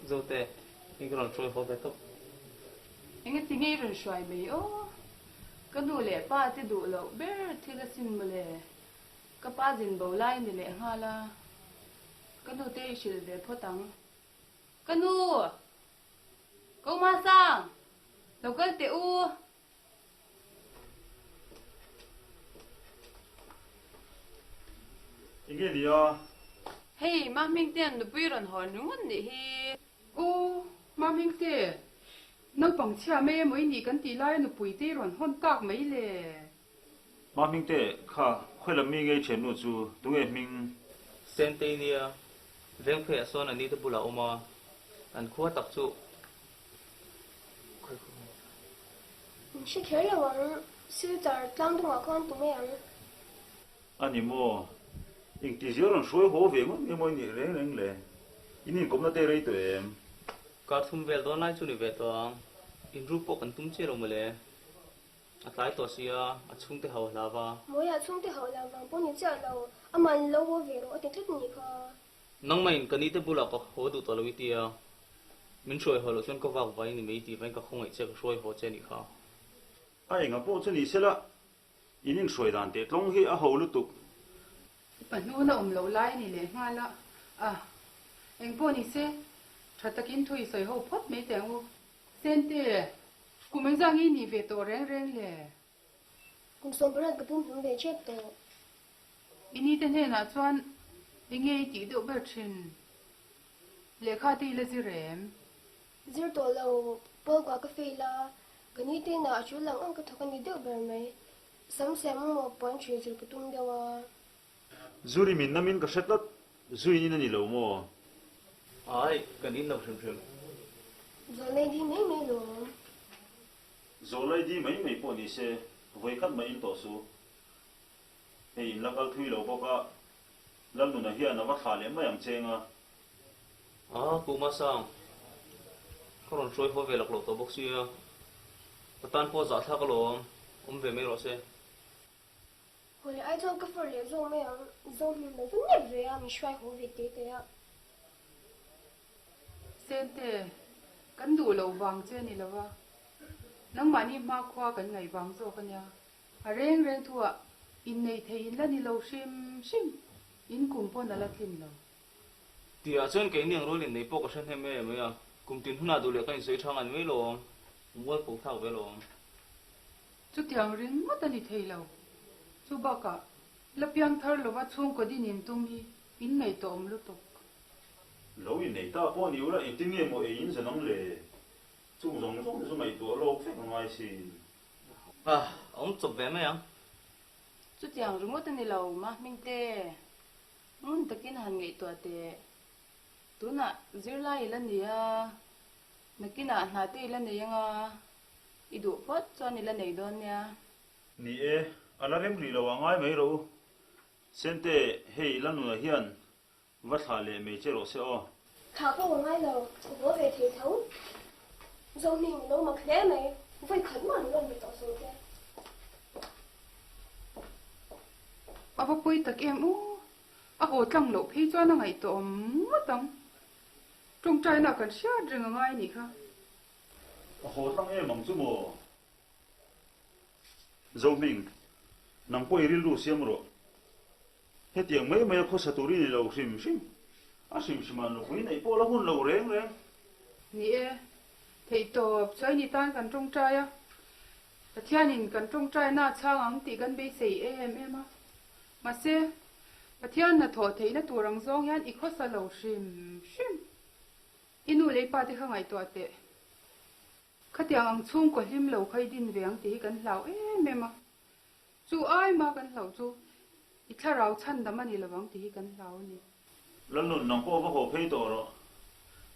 Zote, i ka rawn hruai haw ve tawp. Enge ti nge i rawn hruai mai aw? Ka nu leh pa te duh loh ber thil asin mawle. Ka pa zin bo lai ni leh nghal a. Ka nu te i hrilh ve phawt ang. Ka nu! Ko Masang! Lo kal teh u! Enge ni a? Hei, Mahmingtean nupui rawn hawn ringawt nih hi. Aw, Mahmingte, naupang chhia mai emaw i nih kan tih laia nupui te i rawn hawn tak mai le. Mahmingte, kha, khawi lam mi ngei thiannu chu tunge hming? Sentei nia, Vengpheiah sawn a ni te bulah awm a, an khua tak chu Min hre kher lo ang, Silchar tlang dungah khan tu mai ang. A ni maw? Engti zia rawn hruai haw ve ngawt nge maw i nih reng reng le? In inkawmna te rei tawh em? Kar thum vel dawn lai chu ni ve tawh ang, inru pawh kan tum chiah lo mawle. A tlai tawh sia, a chhungte ho a hlau va. Mawia chhungte ho hlau vang pawh ni chiah lo, amah in lo haw ve rawh a ti tlat ni kha. Nangmahin ka nite bulah ka haw duh tawh lo i tia, min hruai haw loh chuan ka vak vai ni mai tih vain ka khawngaih che ka hruai haw che a nih kha. A enga pawh chu ni sela, in inhruai dan teh tlawng hi a ho lutuk. I pahnuna awm loh lai a ni leh nghal a, a eng pawh ni se, tha takin thu i sawi ho phawt mai teh ang u. Sente, kum engzah nge i nih ve tawh reng reng le? Kum sawmpariat ka pum hlum ve tep tawh. I nite hnenah chuan enge i tih deuh ber thin? Lehkha te i la zir em? Zir tawh lo, Paul kua ka fail a, ka nite inah a tul ang ang ka thawk a ni deuh ber mai. Sam siam emaw puan thin zir ka tum deuh a. Zuri min namin ka hre tlat, zuin in a ni lo maw? Ai, kan in lo hrim hrim. Zawlei di mai mai lawm. Zawlei di mai mai pawh ni se, vawi khat mah in tawh su. Hei in la kal thui lo bawk a, Lalnuna hian a va thlah leh mai ang cheng a. A, Pu Masang, ka rawn hruai haw ve lak loh tawh bawk sia, ka tan pawh zahthlak alawm, awm ve mai rawh se. Haw leh ai chuan ka fawr leh zawk mai ang, zo hmun lo va nep ve a, min hruai haw ve te te a. Sente, kan duh loh vang che ni lova, nangmahni hmakhua kan ngaih vang zawk a nia. A reng reng thuah innei thei in la ni lo hrim hrim, in kum pawn a la tlin lo. Tihah chuan keini ang rual innei pawh ka hre hnem em mai a, kum tin hunah duh leh ka insawi tha ngan mai lawm, mual pho thlak ve lawm. Chutiang ringawt a ni thei lo. Chu bakah, la piang thar lova chhungkaw din in tum hi in ngaihtuah awm lutuk. Lo innei ta pawh ni ula engtin nge maw ei in zan ang le? Chung zawng zawng te chu ngaihtuah lawk vek a ngai sin. A awm chawp ve mai ang. Chutiang ringawt a ni lo, Mahmingte. Ngun takin han ngaihtuah teh. Tunah zirlai i la ni a, nakinah hna te i la nei anga, i duh phawt chuan i la nei dawn nia. Ni e, a la rem rih lo a ngai mai rawh u. Sente, hei la nunah hian va thlah leh mai che rawh se aw. Thlah pawh a ngai lo, ka haw ve thei tho. Zohming lo mak hle mai, vawi khat mah an rawn be tawh suh che. A va pawi tak em u, a haw tlang loh phei chuan a ngaihtuah awm ngawt ang. Tawngtaina kan hriat reng a ngai nih kha. A haw tlang em ang chu maw? Zohming, nang pawh i rilru siam rawh. Hetiang mai mai a khawsa tur i ni lo hrim hrim. A hrim hrimah nupui neih pawh la hun lo reng reng. Ni e, theihtawp chuaini tan kan tawngtai a, Pathianin kan tawngtaina a chhang ang tih kan beisei em em a. Mahse, Pathian hnathawh theihna tur ang zawng hian i khawsa lo hrim hrim. I nu leh i pa te kha ngaihtuah teh. Khatiang ang chhungkaw hlim lo kha i din ve ang tih hi kan hlau em em a. Chu ai mah kan hlauh chu i thlarau chhandam a ni lovang tih hi kan hlau a ni. Lalnun, nang pawh va haw phei tawh rawh.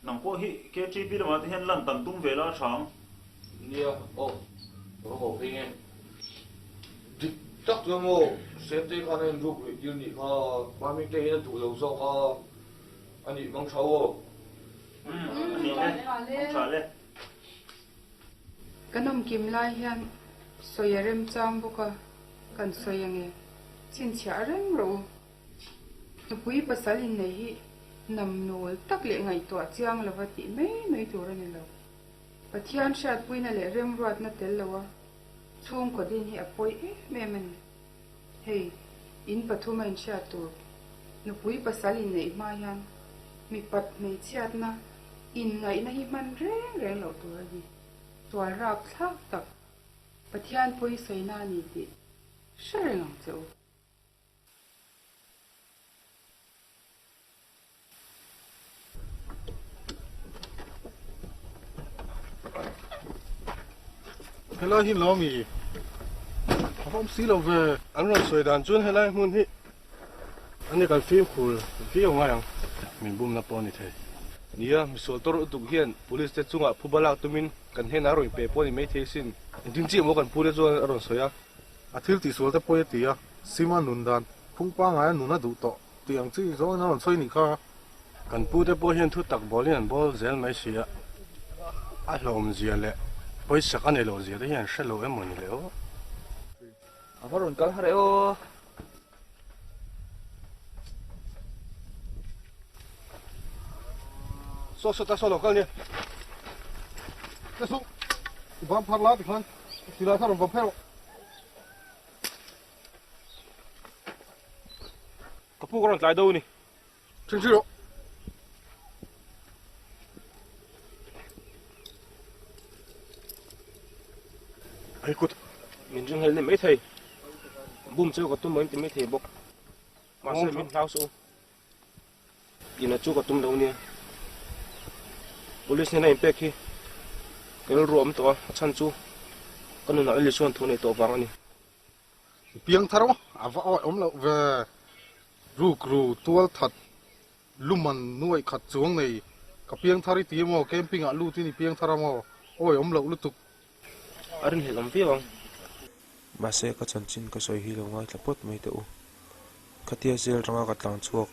Nang pawh hi KTP lamah te hian lan tam tum ve la a tha ang. Nia, aw, ka va haw phei nge. Dik tak chuan maw, Sente khan a inruk luih tir nih kha, Mami te hian a duh lo zawk a, a nih mang tha aw. Umm, a ni e, mang tha le. Kan awmkim lai hian sawi a remchang bawk a, kan sawi ange, chhinchhiah reng rawh u. Nupui pasal inneih hi namnawl tak leh ngaihtuah chiang lova tih mai mai tur a ni lo. Pathian hriatpuina leh remruatna tel loa chhungkaw din hi a pawi em em a ni. Hei, in pathum a inhriat tur. Nupui pasal inneih hma hian mipat hmeichhiatna inngaihna hi hman reng reng loh tur a ni. Sual rap thlak tak Pathian pawi sawina a ni tih hre reng ang che u. Helai hi lo mi a awm si lo ve. An rawn sawi dan chuan helai hmun hi an ni kan fimkhur viau ngai ang. Min bumna pawh a ni thei. Nia, misual tawr utuk hian police te chungah phuba lak tumin kan hnenah a rawn pe pawh a ni maithei sin. Engtin chiah maw kan pu te chuan a rawn sawi a. A thil tihsual te pawi a ti a, Sima nun dan phung pangngai a nun a duh tawh tih ang chi zawngin a rawn sawi nih kha. Kan pu te pawh hian thu tak bawlin an bawl zel mai si a, a hlawm zia leh pawisak a nei loh zia te hian hre lo em maw ni le aw. A va rawn kal har e aw. Saw saw ta saw lo kal nia. Ka su, i bam phar la tikhan silai kha rawn vawm phei rawh. Ka pu ka rawn tlai do ni. Ṭhing ṭhi rawh. Ai kut min ring hel ni mai thei. Bum chu ka tum mai ti mai thei bawk. Mahse min hlau suh u. Ina chu ka tum lo nia. Police hnena inpek hi ka rilru a awm tawh a, a chhan chu ka nunah Lily chuan thu nei tawh vang a ni. I piang thar maw? A va awih awm loh ve. Rukru tual that luman nuaih khat chuang nei ka piang thar i ti emaw camping ah lut in i piang thar a maw? Awih awm loh lutuk. A rinhlelh awm viau ang. Mahse ka chanchin ka sawi hi lo ngaithla phawt mai teh u. Khatia zel ranga ka tlang chhuak,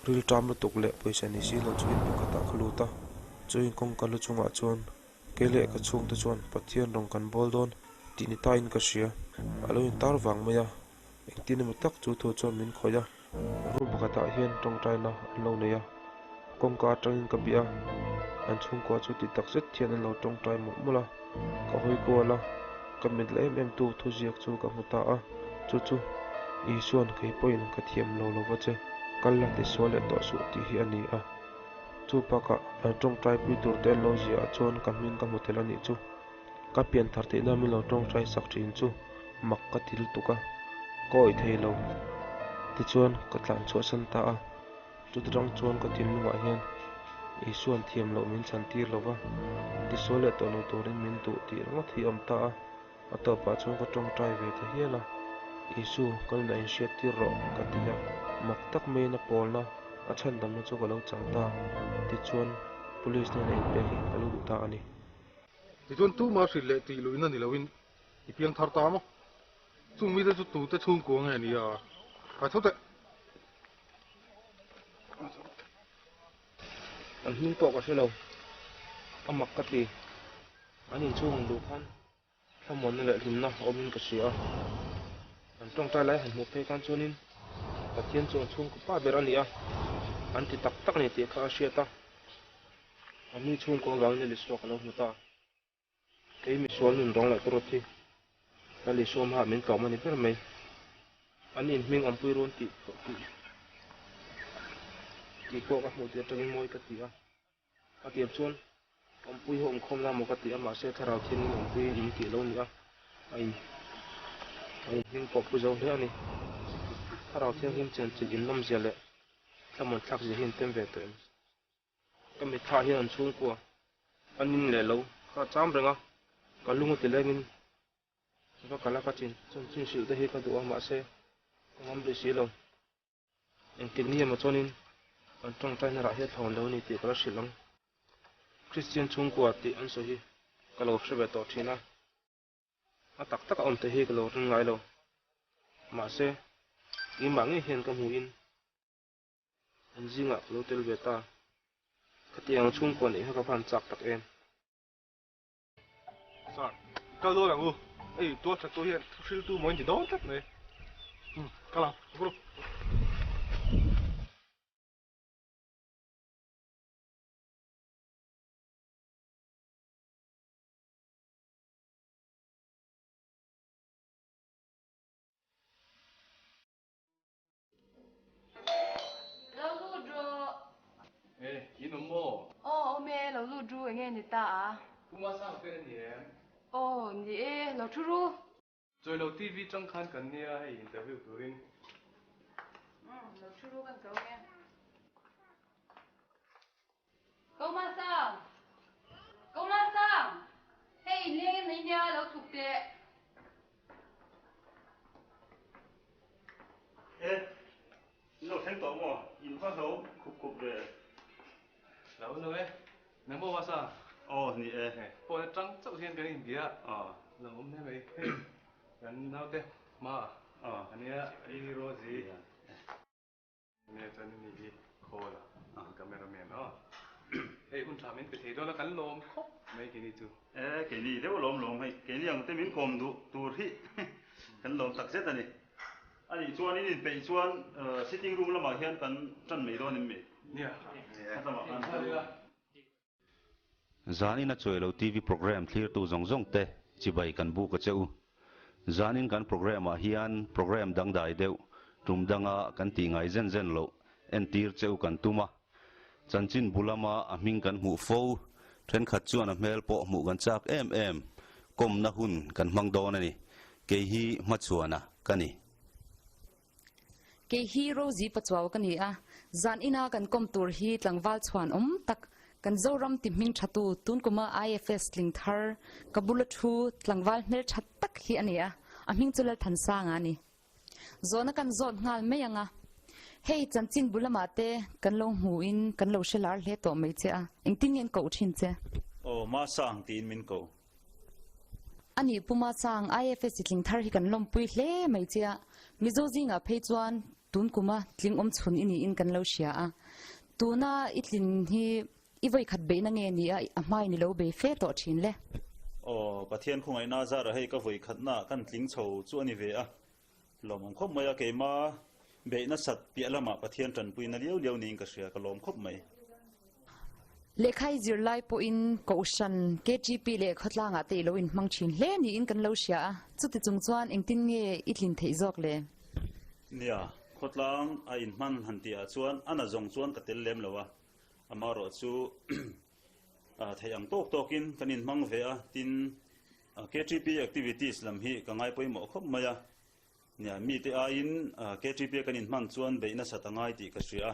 ril ṭam lutuk leh pawisa ni si lo chu in pakhatah ka lut a, chu in kawngka lu chungah chuan kei leh ka chhungte chuan Pathian rawn kan bawl dawn tih ni tain ka hria. A lo intar vang mai a, engtin emaw tak chu thu chuan min khawih a. Room pakhatah hian tawngtaina an lo nei a, kawngka atangin ka bih a, an chhungkua chu ti tak zet hian an lo tawngtai mawlh mawlh a, ka hawi kual a, ka mit la em em tu thuziak chu ka hmu ta a, chu chu Isuan kei pawhin ka thiam lo lova che, kal la tisual leh tawh suh tih hi a ni a, chu bakah an tawngtaipui tur te an lo ziah chuan ka hming ka hmu tel a nih chu. Ka pian thar theihna min lo tawngtai sak thin chu mak ka ti lutuk a, ka awih thei lo. Tichuan ka tlan chhuahsan ta a, chuti rang chuan ka thinlungah hian Isua'n thiam loh min chhan tir lo va, tisual leh tawh lo turin min duh tih ringawt hi a awm ta a, a tawpah chuan ka tawngtai ve ta hial a, Isu, ka nunah inhriat tir rawh ka ti a, mak tak maiin a pawlna. A chhandamna chu ka lo chang ta. Tichuan, Police hnena inpek hi ka lo duh ta a ni. Tichuan, tumah hrilh leh tih luihna ni loin i piang thar ta maw? Chung mite chu tute chhungkua nge ni a? Kai tho teh. An hming pawh ka hre lo. A mak ka ti. An inchhung han luh khan thlamuanna leh hlimna a awmin ka hria a. An tawngtai lai han hmuh phei khan chuanin Pathian chu an chhungkaw pa ber a ni a, an ti tak tak a ni tih kha a hriat a. A mi chhungkaw avangin a Lisua ka lo hmu ta. Kei misual nun rawng leh tawrh thi ka Lisua hmaah min tlawm a ni ber mai. An inhming awmpui run tih tih pawh ka hmuh tih atangin mawi ka ti a. A tir chuan awmpui ho awmkhawm la maw ka ti a, mahse thlarau thiangin awmpui in tih lo ni a, a in a inhming pawh pu zo hle a ni. Thlarau thianghlim chenchilh inlawmzia leh thlamuan thlakzia hi in tem ve tawh em? Ka mitthla hian an chhungkua a nin leh lo kha cham reng a, ka lung a ti lengin va kal a ka chin chanchin hrilh te hi ka duh a, mahse ka ngam rih si lo. Engtik ni emaw chuanin kan tawngtaina rah hi a thlawn lo a ni tih ka la hrilh ang. Kristian chhungkua tih an sawi hi ka lo hre ve tawh thin a, a tak tak a awm theih hi ka lo ring ngai lo. Mahse, keimah ngei hian ka hmuhin An zingah ka lo tel ve ta. Khatiang chhungkua neih kha ka van chak tak em. Sir, kal dawn ang u. Hei tual that tu hian thu hriltu maw in ti dawn tlat mai. Umm, kal ang, group. Lo lut rawh. E, in awm maw? Aw, awm e, lo lut ru, enge ni ta a? Pu Masang te a ni em? Aw, ni e, lo thu ru. Chawi lo TV chang khan kan nia hei interview turin. Umm, lo thu ru kan ko nge. Ko Masang! Ko Masang! Hei inleng in nei nia, lo chhuk teh. E, in lo thleng tawh maw? In va hlo khup khup ve. Lo lo e, nang maw Masang? Aw, ni e. Phone atang chauh hian kan inbia a, lo awm hle mai. Hei, kan naute hma a nia, i Rosie. Nge chuan i ni hi call a camera man aw. Hei hun tha min pe thei dawn a kan lawm khawp mai keini chu. E keini deuh alawm lawm hei keini ang te min kawm duh tur hi kan lawm tak zet a ni. A nih chuan in inpeih chuan sitting room lamah hian kan tan mai dawn em mi? Nia. Kha lamah khan tan ila. Zanin a chuai lo TV program thlirtu zawng zawng te chibai kan buk a che u. Zanin kan program ah hian program dangdai deuh tum danga kan tih ngai zen zen loh entir che u kan tum a. Chanchin bu lama a hming kan hmuh fo, thenkhat chuan a hmel pawh hmuh kan chak em em, kawmna hun kan hmang dawn a ni. Kei hi hmachhuana ka ni. Kei hi Rosie Pachuau ka ni a, zan ina kan kawm tur hi tlangval chhuan awm tak, kan Zoram ti hming thatu tun kuma IFS tling thar, ka bula thu tlangval hmel tha tak hi a ni a, a hming chu Lalthansanga a ni. Zawhna kan zawt nghal mai ang a, hei chanchin bu lamah te kan lo hmu in kan lo hre lar hle tawh mai che a, engtin nge an koh thin che? Aw, Masang tiin min ko. A nih Puma Chang, IFS i tling thar hi kan lawmpui hle mai che a, Mizo zingah phei chuan tun kuma tling awm chhun i niin kan lo hria a. Tuna i tlin hi i vawikhat beihna nge ni a, a hmain i lo bei fe tawh thin le? Aw, Pathian khawngaihna zara hei ka vawikhatna kan tling chho chu a ni ve a, lawm awm khawp mai a, keima beihna sat piah lamah Pathian tanpuina liau liau niin ka hria, ka lawm khawp mai. Lehkha i zirlai pawhin Kohhran, KTP leh khawtlangah te i lo inhmang thin hle niin kan lo hria a, chuti chung chuan engtin nge i tlin theih zawk le? Nia, khawtlang a inhman han tihah chuan a na zawng chuan ka tel lem lo a, amaherawh chu theih ang tawk tawkin kan inhmang ve a, tin KTP activities lam hi ka ngai pawimawh khawp mai a, Nia, mite aiin KTP a kan inhman chuan beih nasat a ngai tih ka hria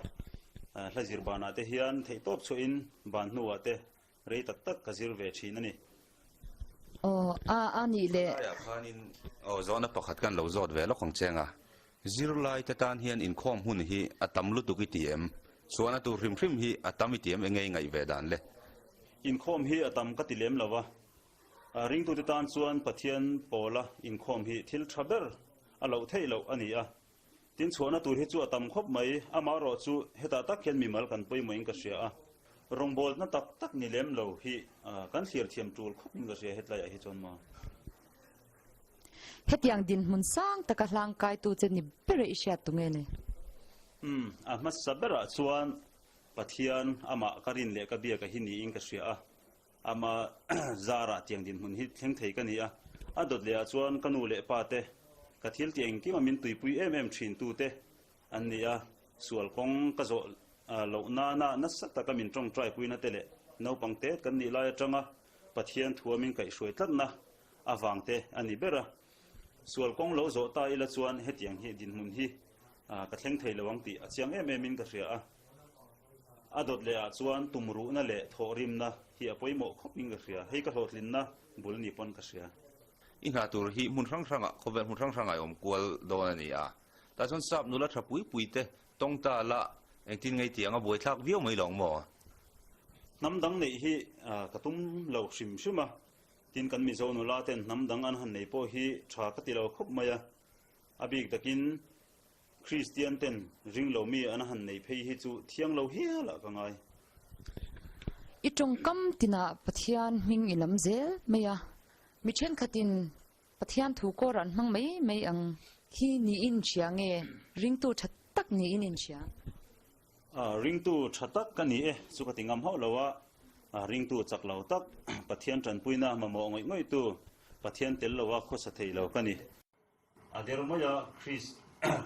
a, hla zir banah te hian theihtawp chhuahin ban hnuah te rei tak tak ka zir ve thin a ni. Aw, a, a nih leh. Laiah khanin aw zawhna pakhat kan lo zawt ve lawk ang cheng a, zirlai te tan hian inkhawm hun hi a tam lutuk i ti em? Chhuahna tur hrim hrim hi a tam i ti em enge i ngaih ve dan le? Inkhawm hi a tam ka ti lem lo va, ringtute tan chuan Pathian pawla inkhawm hi thil tha ber a loh theih loh a ni a. Tin chhuahna tur hi chu a tam khawp mai, amaherawh chu hetah tak hian mimal kan pawimawhin ka hria a, rawngbawlna tak tak ni lem lo hi kan thlir thiam tul khawpin ka hria hetlaiah hi chuan maw. Hetiang dinhmun sang taka hlangkaitu che ni bera i hriat tu nge ni? Umm, a hmasa berah chuan Pathian amah ka rin leh ka biak a hi niin ka hria a, ama zarah tiang dinhmun hi thleng thei ka ni a, a dawt lehah chuan ka nu leh pa te, ka thil tih engkim a min tuipui em em thin tu te an ni a, sual kawng ka zawh loh nana nasa taka min tawngtai puina te leh naupang tet kan nih lai atanga Pathian thua min kaihhruai tlatna avang te a ni ber a. Sual kawng lo zawh ta ila chuan hetiang hi dinhmun hi ka thleng thei lo ang tih a chiang em em in ka hria a. A dawt leh ah chuan tumruhna leh thawhrimna hi a pawimawh khawp in ka hria. Hei ka hlawhtlinna bul ni pawn ka hria. I hna tur hi hmun hrang hrangah, khawvel hmun hrang hrangah i awm kual dawn a ni a. Tah chuan sap nula tha pui pui te tawng ta la engtin ngei tih anga buaithlak viau mai lawng maw? Hnam dang neih hi ka tum lo hrim hrim a, tin kan Mizo nula ten hnam dang an han nei pawh hi tha ka ti lo khawp mai a, a bik takin Kristian ten ring lo mi an han nei phei hi chu thiang lo hial ah ka ngai. I tawngkam tinah Pathian hming i lam zel mai a, mi thenkhatin Pathian thu kawr an hmang mai mai ang hi niin hria nge ringtu tha tak niin in hria? Ringtu tha tak ka ni e, chu ka ti ngam hauh lo a, ringtu chak lo tak, Pathian tanpuina mamawh ngawih ngawihtu, Pathian tel loa khawsa thei lo ka ni. A der mai a,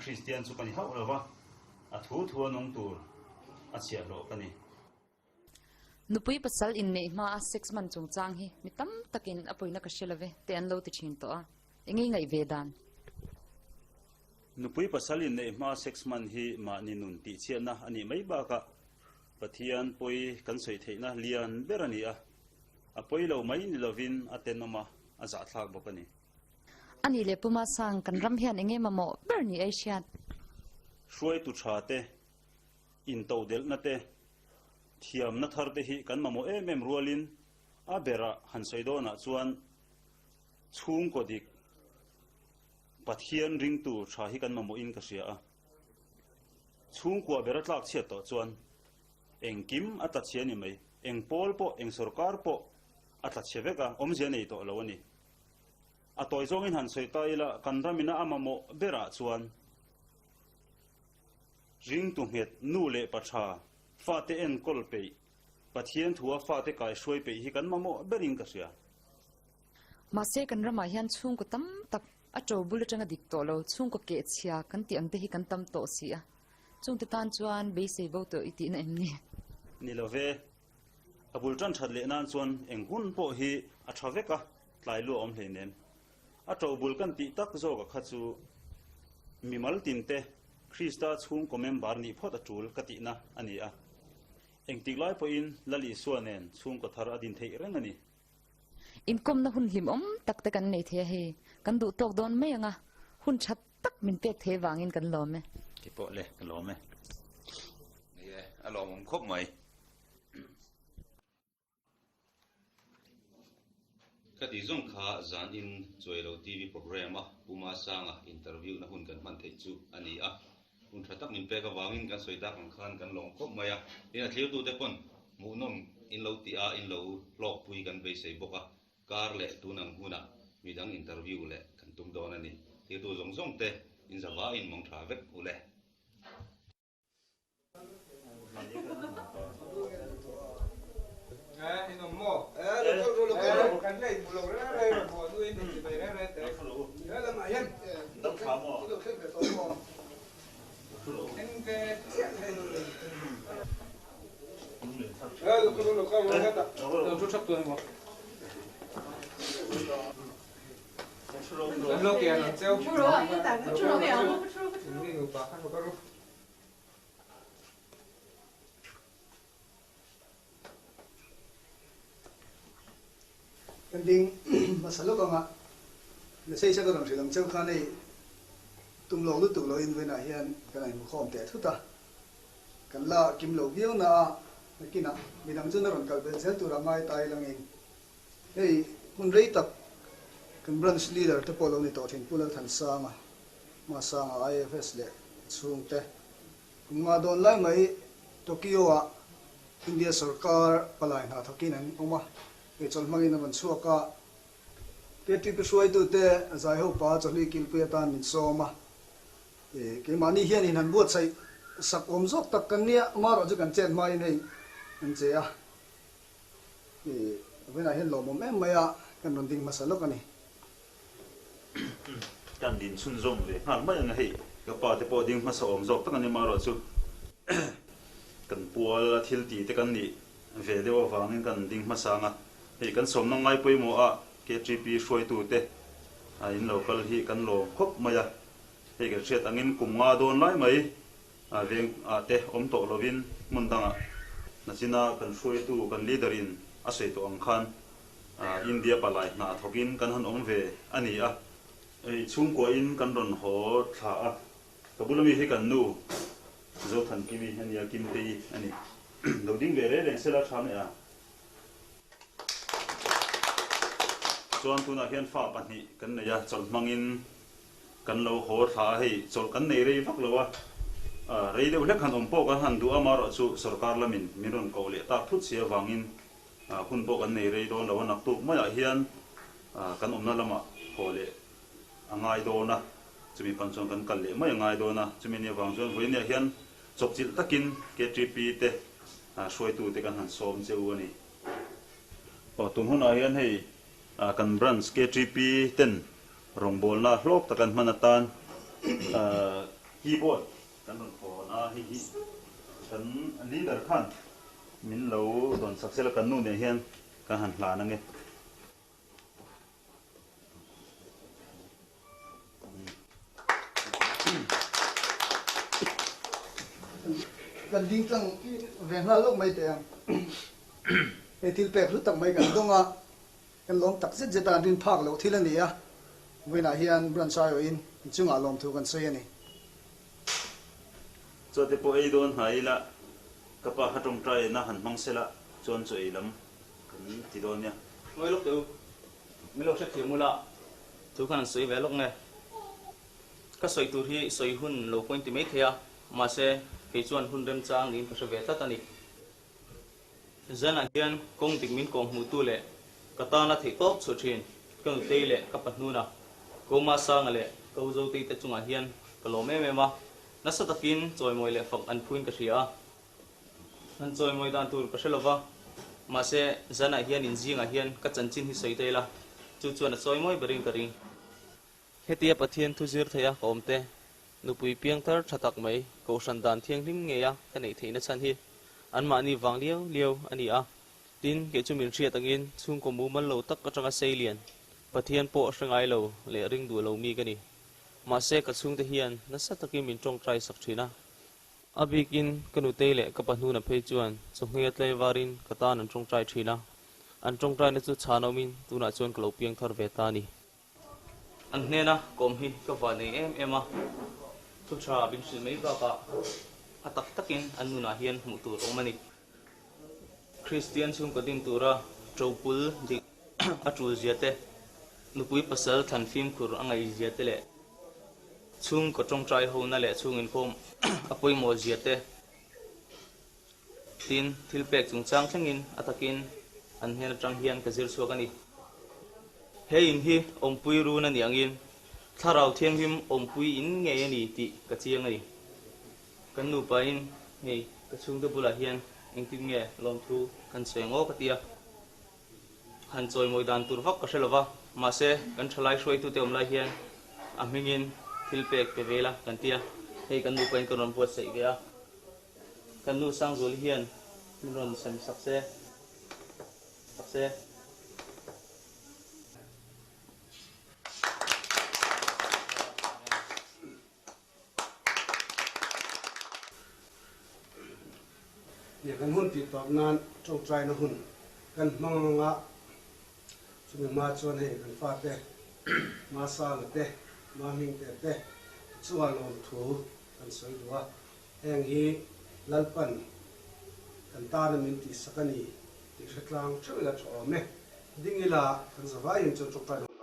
Kristian chu ka ni hauh lo va, a thu thu a nung tur a chhiahhlawh ka ni. Nupui pasal inneih hma a sex man chungchang hi mi tam takin a pawina ka hre love te an lo ti thin tawh a, eng nge ngaih ve dan? Nupui pasal inneih hma sex man hi mahni nun tihchhiatna a nih mai bakah Pathian pawi kan sawi theihna lian ber a ni a, a pawi lo mai ni lovin a tenawm a, a zahthlak bawk a ni. A nih leh Puma Sang, kan ram hian eng nge mamawh ber ni ei hriat? Hruaitu tha te Intodelhna te, thiamna thar te hi kan mamawh em em rualin a berah han sawi dawnah chuan chhungkaw dik Pathian ringtu tha hi kan mamawhin ka hria a. Chhungkua bera tlak chhiat tawh chuan engkim a tla chhia ni mai, eng pawl pawh, eng sorkar pawh a tla chhe vek a, awmzia nei tawh lo a ni. A tawi zawngin han sawi ta ila kan ramina a mamawh berah chuan Ringtu nghet, nu leh pa tha, fate enkawl peih, Pathian thua fate kaihruai peih hi kan mamawh berin ka hria. Mahse kan ramah hian chhungkaw tam tak a to bul atanga dik tawh lo, chhungkaw kehchhia kan tih ang te hi kan tam tawh si a. Chungte tan chuan beisei bo tawh i tihna em ni? Ni lo ve. A bul tan that leh nan chuan eng hun pawh hi a tha vek a, tlai lu a awm hleinem. A ṭobul kan tih tak zawka kha chu mimal tinte Krista chhungkaw member nih phawt a ṭul ka tihna a ni a. Engtik lai pawhin Lal Isua nen chhungkaw thar a din theih reng a ni. Inkawmna hun hlimawm tak te kan nei thei a hei, kan duh tawk dawn mai ang a, hun ṭha tak min pek thei vangin kan lawm e. Kei pawh le, ka lawm e. Ni e, a lawmawm khawp mai. Ka tih zawng kha zan in Chuailo TV programme a Pu Masanga interview na hun kan hman theih chu a ni a. Hun tha tak min pek avangin kan sawi tak ang khan kan lawm khawp mai a. Tin a thlirtute pawn hmuhnawm in lo tih a in lo hlawkpui kan beisei bawk a. Kar leh tun ang hunah midang interview leh kan tum dawn a ni. Thirtu zawng zawng te in zava in mawng tha vek u le. Kan ding hmasa lawk anga message a ka rawn hrilh ang cheu khan hei tum lawk lutuk lo in vawiinah hian kan inhmukhawm teh thut a. Kan la kim lo viau na a, nakinah midang chuan a rawn kal belh zel tura ngai ta ilangin hei hun rei tak kan branch leader te pawh lo ni tawh thin Pu Lalthansanga, Masanga IFS leh a chhungte kum nga dawn lai mai Tokyo ah India sorkar palai hna thawkin an awm a, hei chawlh hmangin a rawn chhuak a. KTP hruaitute zai ho pa chawhlui kilpui atan min sawm a, keimahni hian in han buatsaih sak awm zawk tak kan nia, amaherawh chu kan chet hmain hei an che a, vawiinah hian lawmawm em mai a, kan rawn ding hmasa lawk a ni. Kan din chhunzawm ve nghal mai ang a hei, ka pa te pawh ding hmasa awm zawk tak a ni, amaherawh chu kan pual a thil tih te kan nih ve deuh avangin kan ding hmasa ang a. Hei kan sawmna ngai pawimawh a KTP hruaitute a in lo kal hi kan lawm khawp mai a, hei kan hriat angin kum nga dawn lai mai veng ah te awm tawh lovin hmun dangah nachina kan hruaitu kan leader in a sawi tawh ang khan India palai hna thawkin kan han awm ve a ni a. Hei chhungkua in kan rawn haw thla a, ka bula mi hi kan nu Zothankimi a nia, Kimtei a ni. Lo ding ve reng reng sela tha mai a. Chuan tunah hian fa pahnih kan nei a, chawlh hmangin kan lo haw thla a, hei chawlh kan nei rei vak lo a, rei deuh hlek han awm pawh kan han duh a, amaherawh chu sorkar lamin min rawn koh leh tak thut si avangin hun pawh kan nei rei dawn lo a, naktuk maiah hian kan awmna lamah haw leh a ngai dawn a, chumi pan chuan kan kal leh mai a ngai dawn a, chumi nia vang chuan vawiin ah hian chawpchilh takin KTP te hruaitute kan han sawm che u a ni. Aw, tun hunah hian hei kan branch KTP ten rawngbawlna hlawk tak an hman atan keyboard kan rawn hawn a, hei hi kan leader khan min lo dawn sak sela kan nu nen hian kan han hlan ange. Kan ding tlang ve nghal lawk mai teh ang. Hei thil pek hlu tak mai kan dawng a, kan lawm tak zet zet a, an rin phak loh thil a ni a, vawiinah hian branch aiawhin inchungah lawmthu kan sawi a ni. Chaw te pawh ei dawn hnai ila, ka pa kha tawngtai na han hmang sela chuan chaw ei lam kan ti dawn nia. Ngawi lawk teh u, min lo hrethiam ula, thu khan an sawi ve lawk nge? Ka sawi tur hi sawi hun lo pawhin ti mai thei a, mahse kei chuan hun remchang niin ka hre ve tlat a ni. Zanah hian kawng dik min kawng hmuhtu leh ka tana theih tawp chhuah thin ka nutei leh ka pahnuna Koma Sanga leh ka u Zotei te chungah hian ka lawm em em a, nasa takin chawimawi leh fak an phuin ka hria a. Han chawimawi dan tur ka hre lova, mahse zanah hian in zingah hian ka chanchin hi sawi ta ila, chu chuan a chawimawi berin ka ring. Hetia Pathian thu zir theia ka awm te, nupui piang thar tha tak mai, kohhran dan thianghlim ngeia ka neih theihna chhan hi anmahni vang liau liau a ni a. Tin, kei chu min hriat angin chhungkaw mumal lo tak atanga sei lian, Pathian pawh hre ngai lo leh ring duh lo mi ka ni. Mahse ka chhungte hian nasa takin min tawngtai sak thin a. A bikin ka nutei leh ka pahnuna phei chuan chawhngei a tlai varin ka tan an tawngtai thin a, an tawngtaina chu chhan awmin tunah chuan ka lo piang thar ve ta a ni. An hnena kawm hi ka va nei em em a, thu tha min hrilh mai bakah a tak takin an nunah hian hmuh tur awm a ni. Kristian chhungkaw ding tura ṭopul dik a ṭul zia te, nupui pasal thlan fimkhur a ngaih zia te leh chhungkaw ṭawngṭai hona leh chhung inkhawm a pawimawh zia te, tin thil pek chungchang thlengin a takin an hnen aṭang hian ka zir chhuak a ni. He in hi awmpui run a nih angin thlarau thianghlim awmpui in ngei a ni tih ka chiang a ni. Kan nupain hei ka chhungte bulah hian engtin nge lawmthu kan sawi ang aw ka ti a, han chawimawi dan tur vak ka hre lova, mahse kan thalai hruaitute awm lai hian a hmingin thil pek pe ve ila kan ti a, hei kan nupain kan rawn buatsaih ve a, kan nu Sangzuali hian min rawn sem sak se sak se. Nia kan hun tih tawp nan tawngtaina hun kan hmang ang a, chumi hma chuan hei kan fate Ma Sanga te, Ma Hmingte te chunga lawmthu kan sawi duh a, heng hi. Lalpan kan tana min tihsak a ni tih hre tlang theuh ila tha awm e. Ding ila kan zavaiin chuan tawngtai lo.